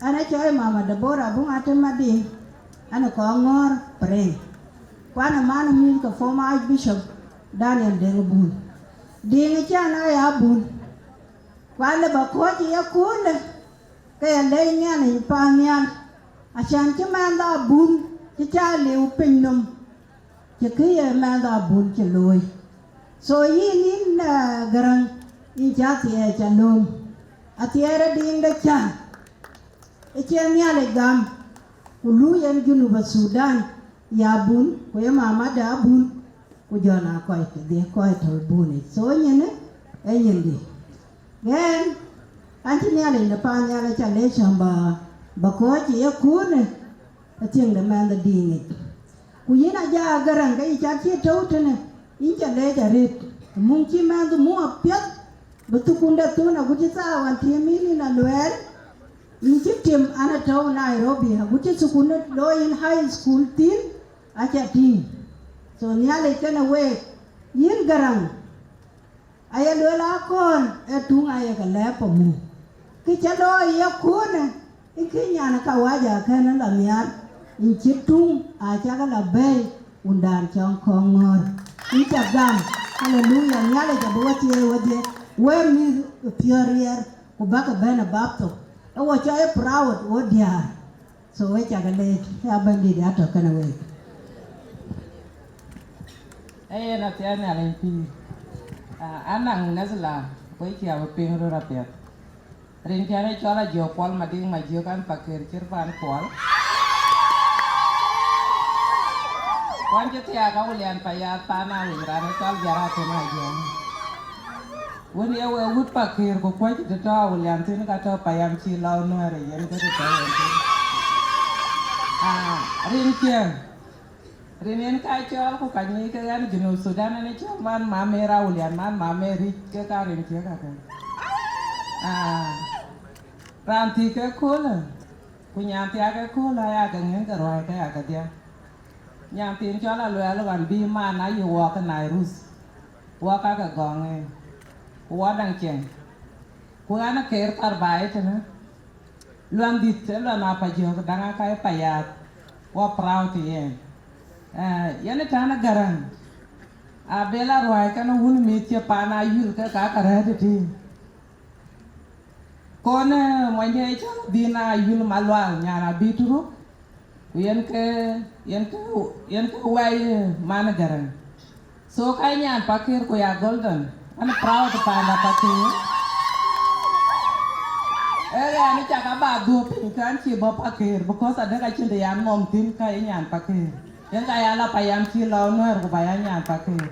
an acɔl Mama Deborah Abuŋ Atem Madiŋ, an ë Kɔŋɔ̈ɔ̈r Pring. Ku an ë man ë mïth ke former Archbishop Daniel Deŋ Bun. Diiŋ ë can aya Bun. Ku an lë bä kɔ̈ɔ̈c ë yaköölë, ke ya lɛc Nhialic paannhial, acan cï mɛnhda Bun cï ca liu piny nɔm, cï kë ye mɛnhda Bun cï looi. So yïn, yïn, eh, Gäräŋ, yïn cä thiɛɛc ca lööm, athiɛɛr ë diiŋde cä, ë cie Nhialic gam, ku luui en Junub Thudan, ya Bun, ku ye mamada Bun, ku jɔn aa kɔc kedhie, kɔc tɔ̈ Bun yic. So nyinë, ee nyindï. Ɣɛn, an cï Nhialic në paannhial aca lec cäm bä, bä kɔ̈ɔ̈c ë yaköölë, ë thiëŋ de mɛnhdiiŋ yic. Ku yïn Ajak Gäräŋ, ke yï cat cï tɔ̈u tënë, yïn ca leec arëët, muŋ cï mɛnhdu muk apiɛth, bï thukunde thun agut cï thaa ɣɔn tiëm yïn yïn Aluɛɛl, yïn cï tim an ë tɔ̈u Nairobi, agut cï thukunde looi yïn high school thïn, aca tïŋ. So Nhialic kenë week, yïn Gäräŋ, aye lueel akɔ̈ɔ̈n ë tuŋ aye ke lɛ̈ɛ̈p pamu. Kë cä looi ë yaköölë, ë kë nyan ë kawaja kën ë la nhial, yïn cï tuŋ acakë la bɛ̈ɛ̈i wundan cɔŋ Kɔŋɔ̈ɔ̈r. Yïn ca gam, haleluya, Nhialic abï we thiëëc wedhie, wek mïth ë piɔ̈ɔ̈th riɛɛr, ku bäkï bɛ̈n ë bap thok. Ë wo cɔl ë proud wo diäär. So wek cakë leec, ya Bɛ̈nydït ya tɔ̈ kenë week. Ee yen athiɛɛn Nhialic pïïr. Ah, anaŋ Nazla, wek cï abï piŋ röt apiɛth. Rinkiɛn ë cɔl Ajiɔ̈k Kuɔl Madiŋ Majiɔ̈k, an Pakëër cït paan Kuɔl. Kuan cï thiaak Awulian Payaath paan Awïc, raan ë cɔl Biar Atem Ajiɔ̈k. Wën ye wek wut Pakëër ku kuɔc të tɔ̈ Awulian thïn, ka tɔ̈ payam cï lɔu Nuɛɛr ë yen, ke të tɔ̈ yen thïn. Ah, rinkiɛn, rin yen ka cɔɔl ku ka nyic ke ɣɛn Junub Thudan, ɣɛn ë cɔl man Mamer Awulian, man Mamer Ric, ke ka rinkiɛn kakë. Ah. Raan thiëk ke köölë, ku nyan thiak ke köölë, aya ke ŋiɛ̈n ke ruääi ke ya kedhie. Nyan thiin cɔl Aluɛɛl ɣɔn bï man ayï wɔɔk ë Nairus, wɔɔk ka ke gɔŋ ë, ku wɔ daŋ ciɛɛŋ. Ku ɣɛn akeer thar baai tënë, luɛn dhït ë luɛn apajök daŋ aka ë payaath, wɔ proud to yen. Eh, yen ë tɛ̈n ë Gäräŋ, abël aruääi kënë wun mïth cï paan ayul ke ka ke rɛ̈ɛ̈t ëtï. Kɔn, eh, monyde cɔl Dhina Ayul Malual, nyan Abituruk, ku yen ke, yen ke, yen ke wɛi, eh, man Gäräŋ. So ka nyan Pakëër ku ya Golden, an proud panda Pakëër. Eh, yani caka ba dhuɔ̈k piny kan cï bɔ̈ Pakëër, because adek acïn të yan nhom thïn ka ye nyan Pakëër. Yen ka ya la payam cï lɔ Nuɛɛr ku ba ya nyan Pakëër.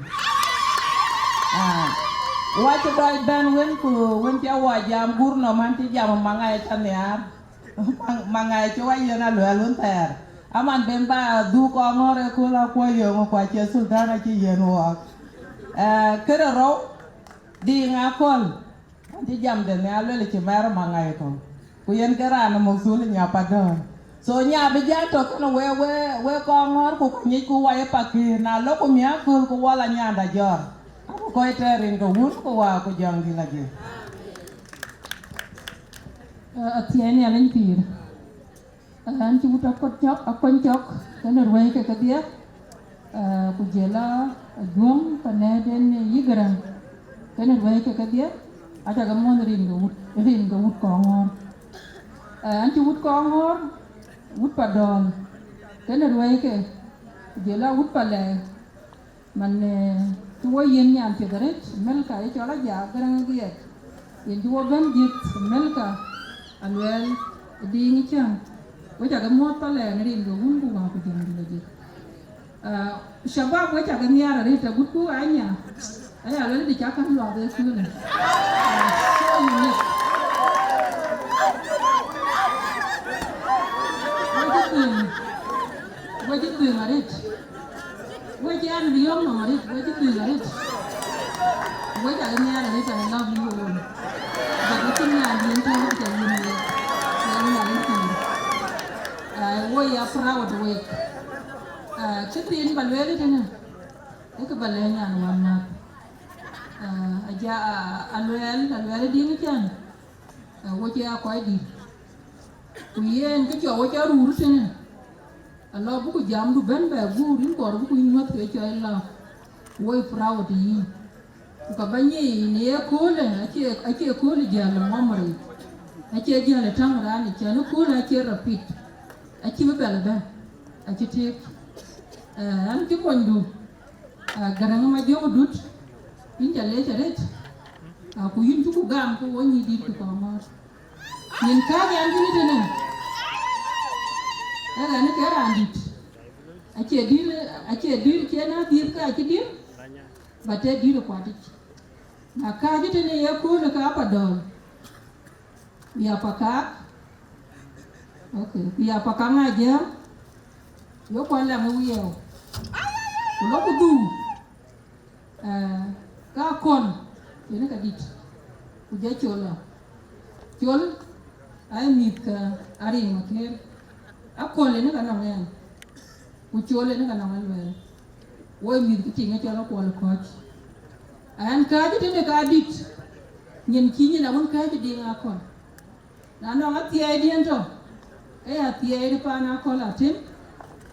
Ah. Wa cï dɔc bɛ̈n wën ku wën cï wɔ jam gur nɔm an cï jam maŋa ye ca nhiaar. Maŋ-, maŋa ye cï wa yen Aluɛɛl wën thɛɛr. Aman ben ba dhuk kɔŋ ŋɔ̈r ë kööl akuɔ yöŋ ku acie Sultan acï yen wɔɔk. Eh, këde rou, Diŋ Akɔl. An cï jam de nhial luel cï mɛr maŋai kɔ̈u. Ku yen ke raan ë muk thul nya padɔ̈ɔ̈r. So nya bï jal tɔ̈ kënë we, we, we kɔŋ ŋɔ̈r ku ku nyic ku wa ye Pakëër. Na lɔ ku miäk kööl ku wala nyanda jɔ̈ɔ̈r. Aku kɔc tɛɛr rin ke wun ku wa ku jɔŋ dï la jë. Eh, athiɛɛi Nhialic pïïr. An cï wut akɔn cɔk, akɔn cɔk, kënë ruɛ̈i ke kedhie, eh, ku jël a Ajuɔŋ, panɛ̈ɛ̈t en yï Gäräŋ, kënë ruɛ̈i ke kedhie, aca ke muɔ̈th rin ke wut, rin ke wut kɔŋ ŋɔ̈ɔ̈r. Eh, an cï wut kɔŋ ŋɔ̈ɔ̈r, wut Padɔ̈ɔ̈l, kënë ruɛ̈i ke, ku jël a wut Palɛɛi, man, eh, cï wo yiën nyan piɛth arëët, Melka, ye cɔl Ajak Gäräŋ Giɛɛt. Yen cï wo bɛ̈n dhiëth, Melka, Aluɛɛl, Diŋ Cäŋ. We cakë muɔ̈th Palɛɛi në rin ke wun ku wäku jɔŋ dï la jik. Ah, shabab, we cakë nhiaar arëët, agutku anya. Aya luel dï cak käŋ luath ë kuënë. Ah, so unique. We cï dhëŋ, we cï dhëŋ arëët. We cï an riɔ̈ɔ̈k nɔm arëët, we cï dhëŋ arëët. We cakë nhiaar arëët, I love you all. But we cïn nyan diën tɔ̈u, we cakë yen we. Yen we arëët kën. Ah, we ya proud wek. Ah, cï thiin ba lueel tënë, ë kë ba lɛ̈k nyan wän mäth. Ah, aja, ah, Aluɛɛl, Aluɛɛl Diŋ Cäŋ. Ah, wo cï ya kɔc dït. Ku yen kë cɔk wo cä rur tënë, alɔ buku jamdu bɛ̈n bɛ guur, yïn kɔɔr buku yïn nyuɔ̈th ke cɔl lɔ, woi proud yïn. Ku ka bä nyic në ye köölë, acie, acie köölë jäl ë memory, acie jäl ë täŋ raan, cän ë köölë acie repeat, acï bï bɛl bɛ̈n, acï tëëk. Eh, an cï konydu, ah, Gäräŋ Majöŋ Dut, yïn ca lec arëët, ah, ku yïn cuku gam ke wo nyïïr dït ku kɔŋ ŋɔ̈ɔ̈r. Nyin kääc an kënë tënë, ee ɣɛn ke raan dït. Acie dït, acie dït, cie na dhiëth ka acï dït, but ee dït ë kuatic. Na kääc tënë ye köölë ka Padɔ̈ɔ̈l, ku ya Pakaak, okay, ku ya Pakaak Ajiëŋ, yo kuan laŋ ë wiɛɛu, ku lɔ ku dhum. Eh, ka Akɔl, yen ka dït, ku jɔ Col lɔ. Col, ai mïth ka Ariŋ Makër. Akɔl yen ka nɔŋ ɛn, ku Col yen ka nɔŋ Aluɛɛl. Woi mïth kë tiŋ ë cɔl Akuɔl Kɔ̈c. Ɛn kääc tënë ka dït, nyin cï nyin awën kääc Diŋ Akɔl. Na nɔŋ athiɛɛidiɛn tɔ, ke ya athiɛɛi de paan Akɔl Atem,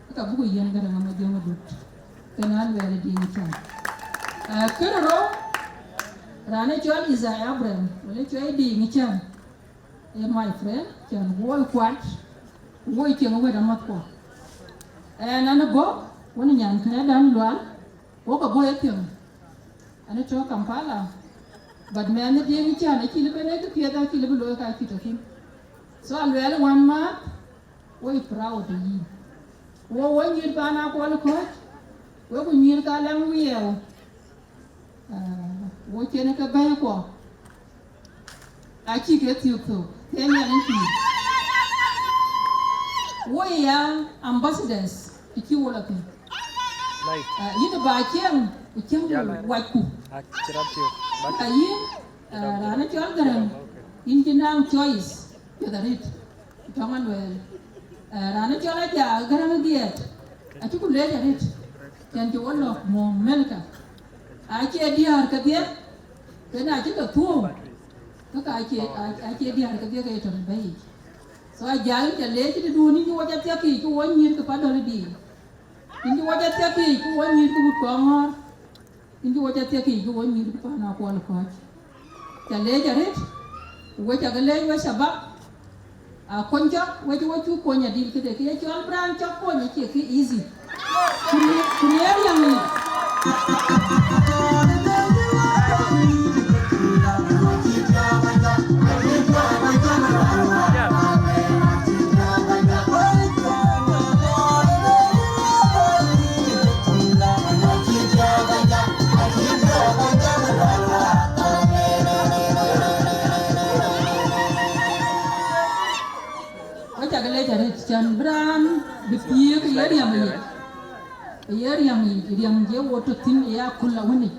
ke ka buku yiɛn Gäräŋ Majöŋ Dut, ke na Aluɛɛl Diŋ Cäŋ. Eh, kënë rou, raan ë cɔl Isaiah Abraham, wala cɔl Diŋ Cäŋ, ee my friend, cän woi kuat, woi cieŋ wët amathkuɔ. Eh, ɛn ë bɔ̈, wën nyan kënëdan Lual, wok abɔ̈ ethiäŋ. An ë tɔ̈ Kampala, but mɛnh ë Diŋ Cäŋ acï lëu bï nek piɛth, acï lëu bï looi ka cï tɔ̈ thïn. So Aluɛɛl wän mäth, woi proud ë yïn. Wo, wo nyïïr paan Akuɔl Kɔ̈c, we ku nyïïr ka Laŋ Wiɛɛu. Ah, wo cïn ke bɛ̈ɛ̈ikuɔ. Acï ke thiök thok, ke nyan ë pïïr. Wo ya ambassadors, të cï wo lɔ thïn. Nice. Ah, yïn ba cieŋ, ë cieŋ Jal. Wacku. Ah, cï rɔt thiök. Ka yïn, ah, raan ë cɔl Gäräŋ, okay. Yïn cï naŋ choice. Piɛth arët, cɔŋ aluɛɛl. Eh, raan ë cɔl Ajak Gäräŋ Dhiɛɛt, acï ku leec arët, cän cï wo lɔ̈k mɔ̈u Melka. Acie diäär kedhie, kën acï ke thuɔ̈u, ke ka acie, a-, acie diäär kedhie ke ye tɔ̈ në bɛ̈i yic. So Ajak, yïn ca leec tëdun, yïn cï wo ca thiakic, ku wo nyïïr ke Padɔl Diic. Yïn cï wo ca thiakic, ku wo nyïïr ke wut Kɔŋɔ̈ɔ̈r. Yïn cï wo ca thiakic, ku wo nyïïr ke paan Akuɔl Kɔ̈c. Ca leec arët, ku we ca ke leec we shabab. A kony cɔk, we cï wo cuk kony adïl këde, kë ye cɔl bï raan cɔk kony acie kë easy. Ku në, ku në riäŋ yic. Wek cak leec arët, cän bï raan bï thiëëk ë ye riäŋ yic, ë ye riäŋ yic, riäŋ je wo tɔ̈ thïn ë ya köl awën yic.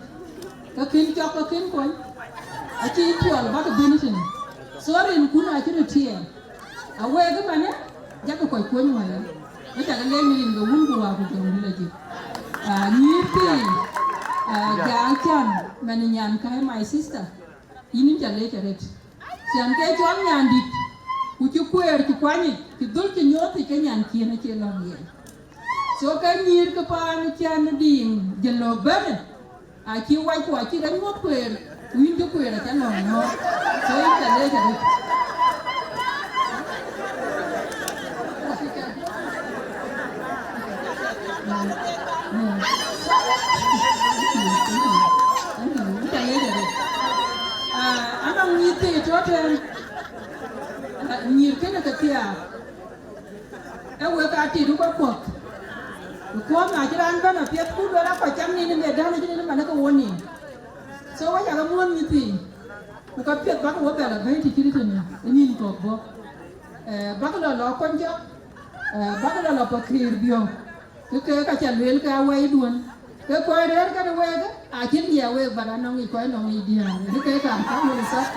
Ke kën cɔk ke kën kony, acï cuɔl bäk bɛ̈n tënë. So rinkun acï röt tiɛɛl. Awek ëmanë, jakï kɔc kuɔny wëë. Wek cak leec në rin ke Wun ku Wät ku Jɔŋdït Lajik. Ah, nyïïr thii, ah, Ajak, cän, man nyankäi, my sister, yïn, yïn ca leec arët. Cän ke cɔl nyandït, ku cï kueer cï kuany yic, cï dhöl cï nyuɔɔth yic, ke nyankiɛ̈n acie lɔ̈ŋ yen. So ke nyïïr ke paan cän Diŋ Jëlɔ̈k bɛ̈n, acï wac ku acï rɔt nyuɔɔth kueer, ku yïn cï kueer aca lɔ̈ŋ nyuɔɔth. So yïn ca leec arët. Yïn ca leec arët. Ah, anɔŋ nyïïr thii tɔ̈ tɛ̈n. Ah, nyïïr kënë ke thiaak. Ee wek aa tit ku ke kuɔ̈th. Ku kuɔ̈th na cï raan bɛ̈n apiɛth, ku luel akɔc cam nin ë medän acï nin ëmanë ke wo nin. So wek cak muɔ̈th nyïïr thii. Ku ka piɛth bäk wo bɛ lɔ bɛ̈i të cït tënë ë nïn kɔ̈k bɔ̈. Eh, bäk lɔ lɔ kony cɔk, eh, bäk lɔ lɔ Pakëër Biɔ̈ŋ. Ke ke ka ca lueel ke awɛi duön. Ke kɔc rëër kënë wek, acïn diɛɛr wek, but anɔŋ yic kɔc nɔŋ yic diäär. Ke ke kam ka wël sɔk.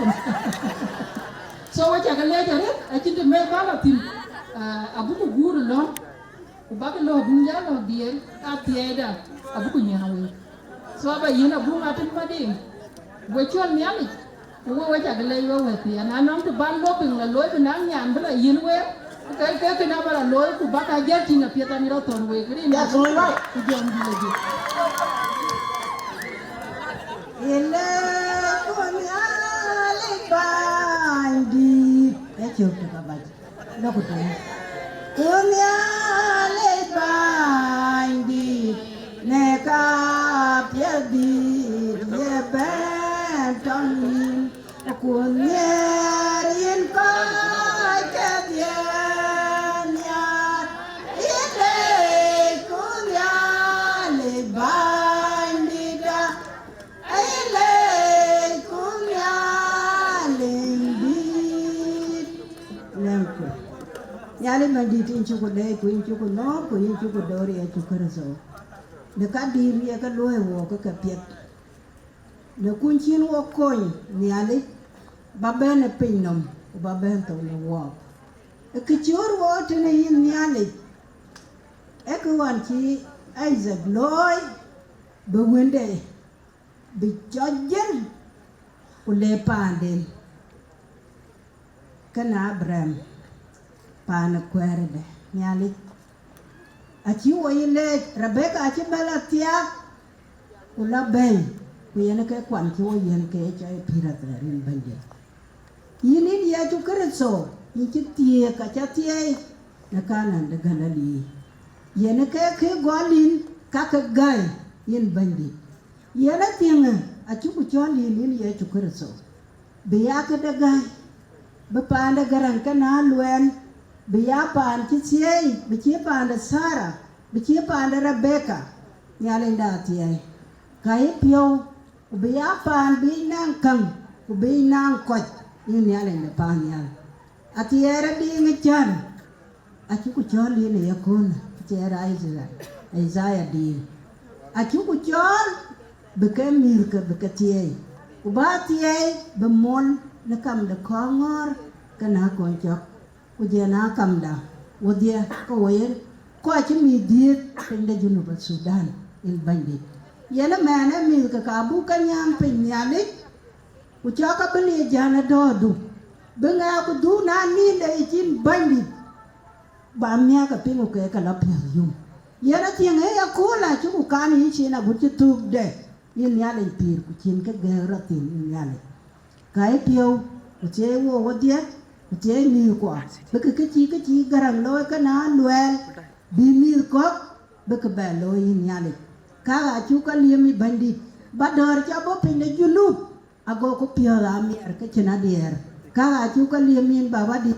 So wek cak leec arët, acïn të mɛ̈th bä lɔ thïn. Ah, abuku guur lɔ̈ŋ. Ku bäk lɔ̈ɔ̈k dun ya lɔ̈ɔ̈k diɛɛr, ka thiɛɛida, abuku nyiɛɛn wek. So aba yiɛ̈n abuŋ Atïŋ Madiŋ, we cɔl Nhialic, ku we, we cak leec we wɛ̈ɛ̈thiɛn. Na nɔŋ të ban lɔ piŋ la looi, bï naŋ nyan bï la yiɛ̈n week, ke, ke kënë aba la looi, ku bäk a jäl tïŋ apiɛth an rɔt thɔ̈n week, rin. That's all right. Ku jɔŋdït Lajik. Yïn leec ku Nhialic Bänydït. Ë cök tök abac. Lɔ̈k ku tueŋ. Ku Nhialic Bänydït, në ka piɛth dït ye bɛ̈n tɔŋ yïn, ku nhiɛɛr yïn kɔc ke dhiëëth nhiaar, yïn leec ku Nhialic Bänydït, yïn leec ku Nhialic dït. Lɛ̈ŋku. Nhialic Bänydït, yïn cuk leec, ku yïn cuk nɔ̈k, ku yïn cuk door Yecu Kërtho. Në ka dït ye ke luɔ̈i wook ke ke piɛth. Në kun cïn wo kony Nhialic, ba bɛ̈n ë piny nɔm, ku ba bɛ̈n thou në wook. Ë kë cöör wo tënë yïn Nhialic, ee kë ɣɔn cï Isaac looi, bï wënde bï cɔc jël, ku le paanden, kënë Abraham, paan ë kuɛɛrde Nhialic. Acï wo yï leec, Rebeka acï bɛ̈n la thiaak, ku la bɛ̈i, ku yen ke kuan cï wo yiɛ̈n ke cɔc pïïr athɛɛr, yïn Bɛ̈nydït. Yïn, yïn Yecu Kërtho, yïn cï thiëëk, aca thiëëi në Kana de Galili. Yen ke kë gɔl yïn, ka ke gäi, yïn Bɛ̈nydït. Yen athiëŋë acï ku cɔl yïn, yïn Yecu Kërtho, bï ya këde gäi, bï paande Gäräŋ kënë aluɛɛl, bï ya paan cï thiëëi, bï cïï paande Thara, bï cïï paande Rebeka, Nhialicda athiɛɛi. Ka yï piɔ̈u, ku bï ya paan bï naŋ käŋ, ku bï naŋ kɔc, yïn Nhialic de paannhial. Athiɛɛr ë Diŋ ë Cän, acï ku cɔl yïn ë yaköölë, athiɛɛr Isaiah, Isaiah Diŋ. Acï ku cɔl bï ke mïthke bï ke thiëëi, ku bä thiëëi bï mol në kam de kɔŋɔ̈ɔ̈r, Kënë akɔn cɔk, ku jɛn akamda wodhie ke wo yen kɔc cï mïth dhiëëth piny de Junub Thudan, yen Bɛ̈nydït. Yen ëmɛn ë mïth ke ka buk ke nyääŋ piny Nhialic, ku cɔk ke bï liec jän ë dɔ̈ɔ̈rdu, bï ŋɛk ku dhuk na nïn de yic yïn Bɛ̈nydït, ba miäk ke piŋ ku ke ke lɔ piɔ̈ɔ̈th yum. Yen athiëŋ ë yakööl acï ku kan yï cin agut cï thökde, yïn Nhialic pïïr ku cïn kë gɛ̈ɛ̈k rɔt thïn, yïn Nhialic. Ka ë piɔ̈u, ku thiëëi wook wodhie, ku thiëëi mïthkuɔ, bï kë kë cï kë cï Gäräŋ looi kënë a luɛɛl, bï mïth kɔ̈k bï kë bɛ looi, yïn Nhialic. Ka acuk ke liëm yï Bɛ̈nydït, ba dɔ̈ɔ̈r ca bɔ̈ piny de Junub, ago ku piɔ̈ɔ̈th amiɛr ke cïn adiɛɛr. Ka acuk ke liëm yïn Baba dït,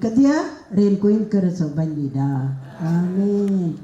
kedhie rin ku yïn Kërtho Bɛ̈nydïtda. Amen.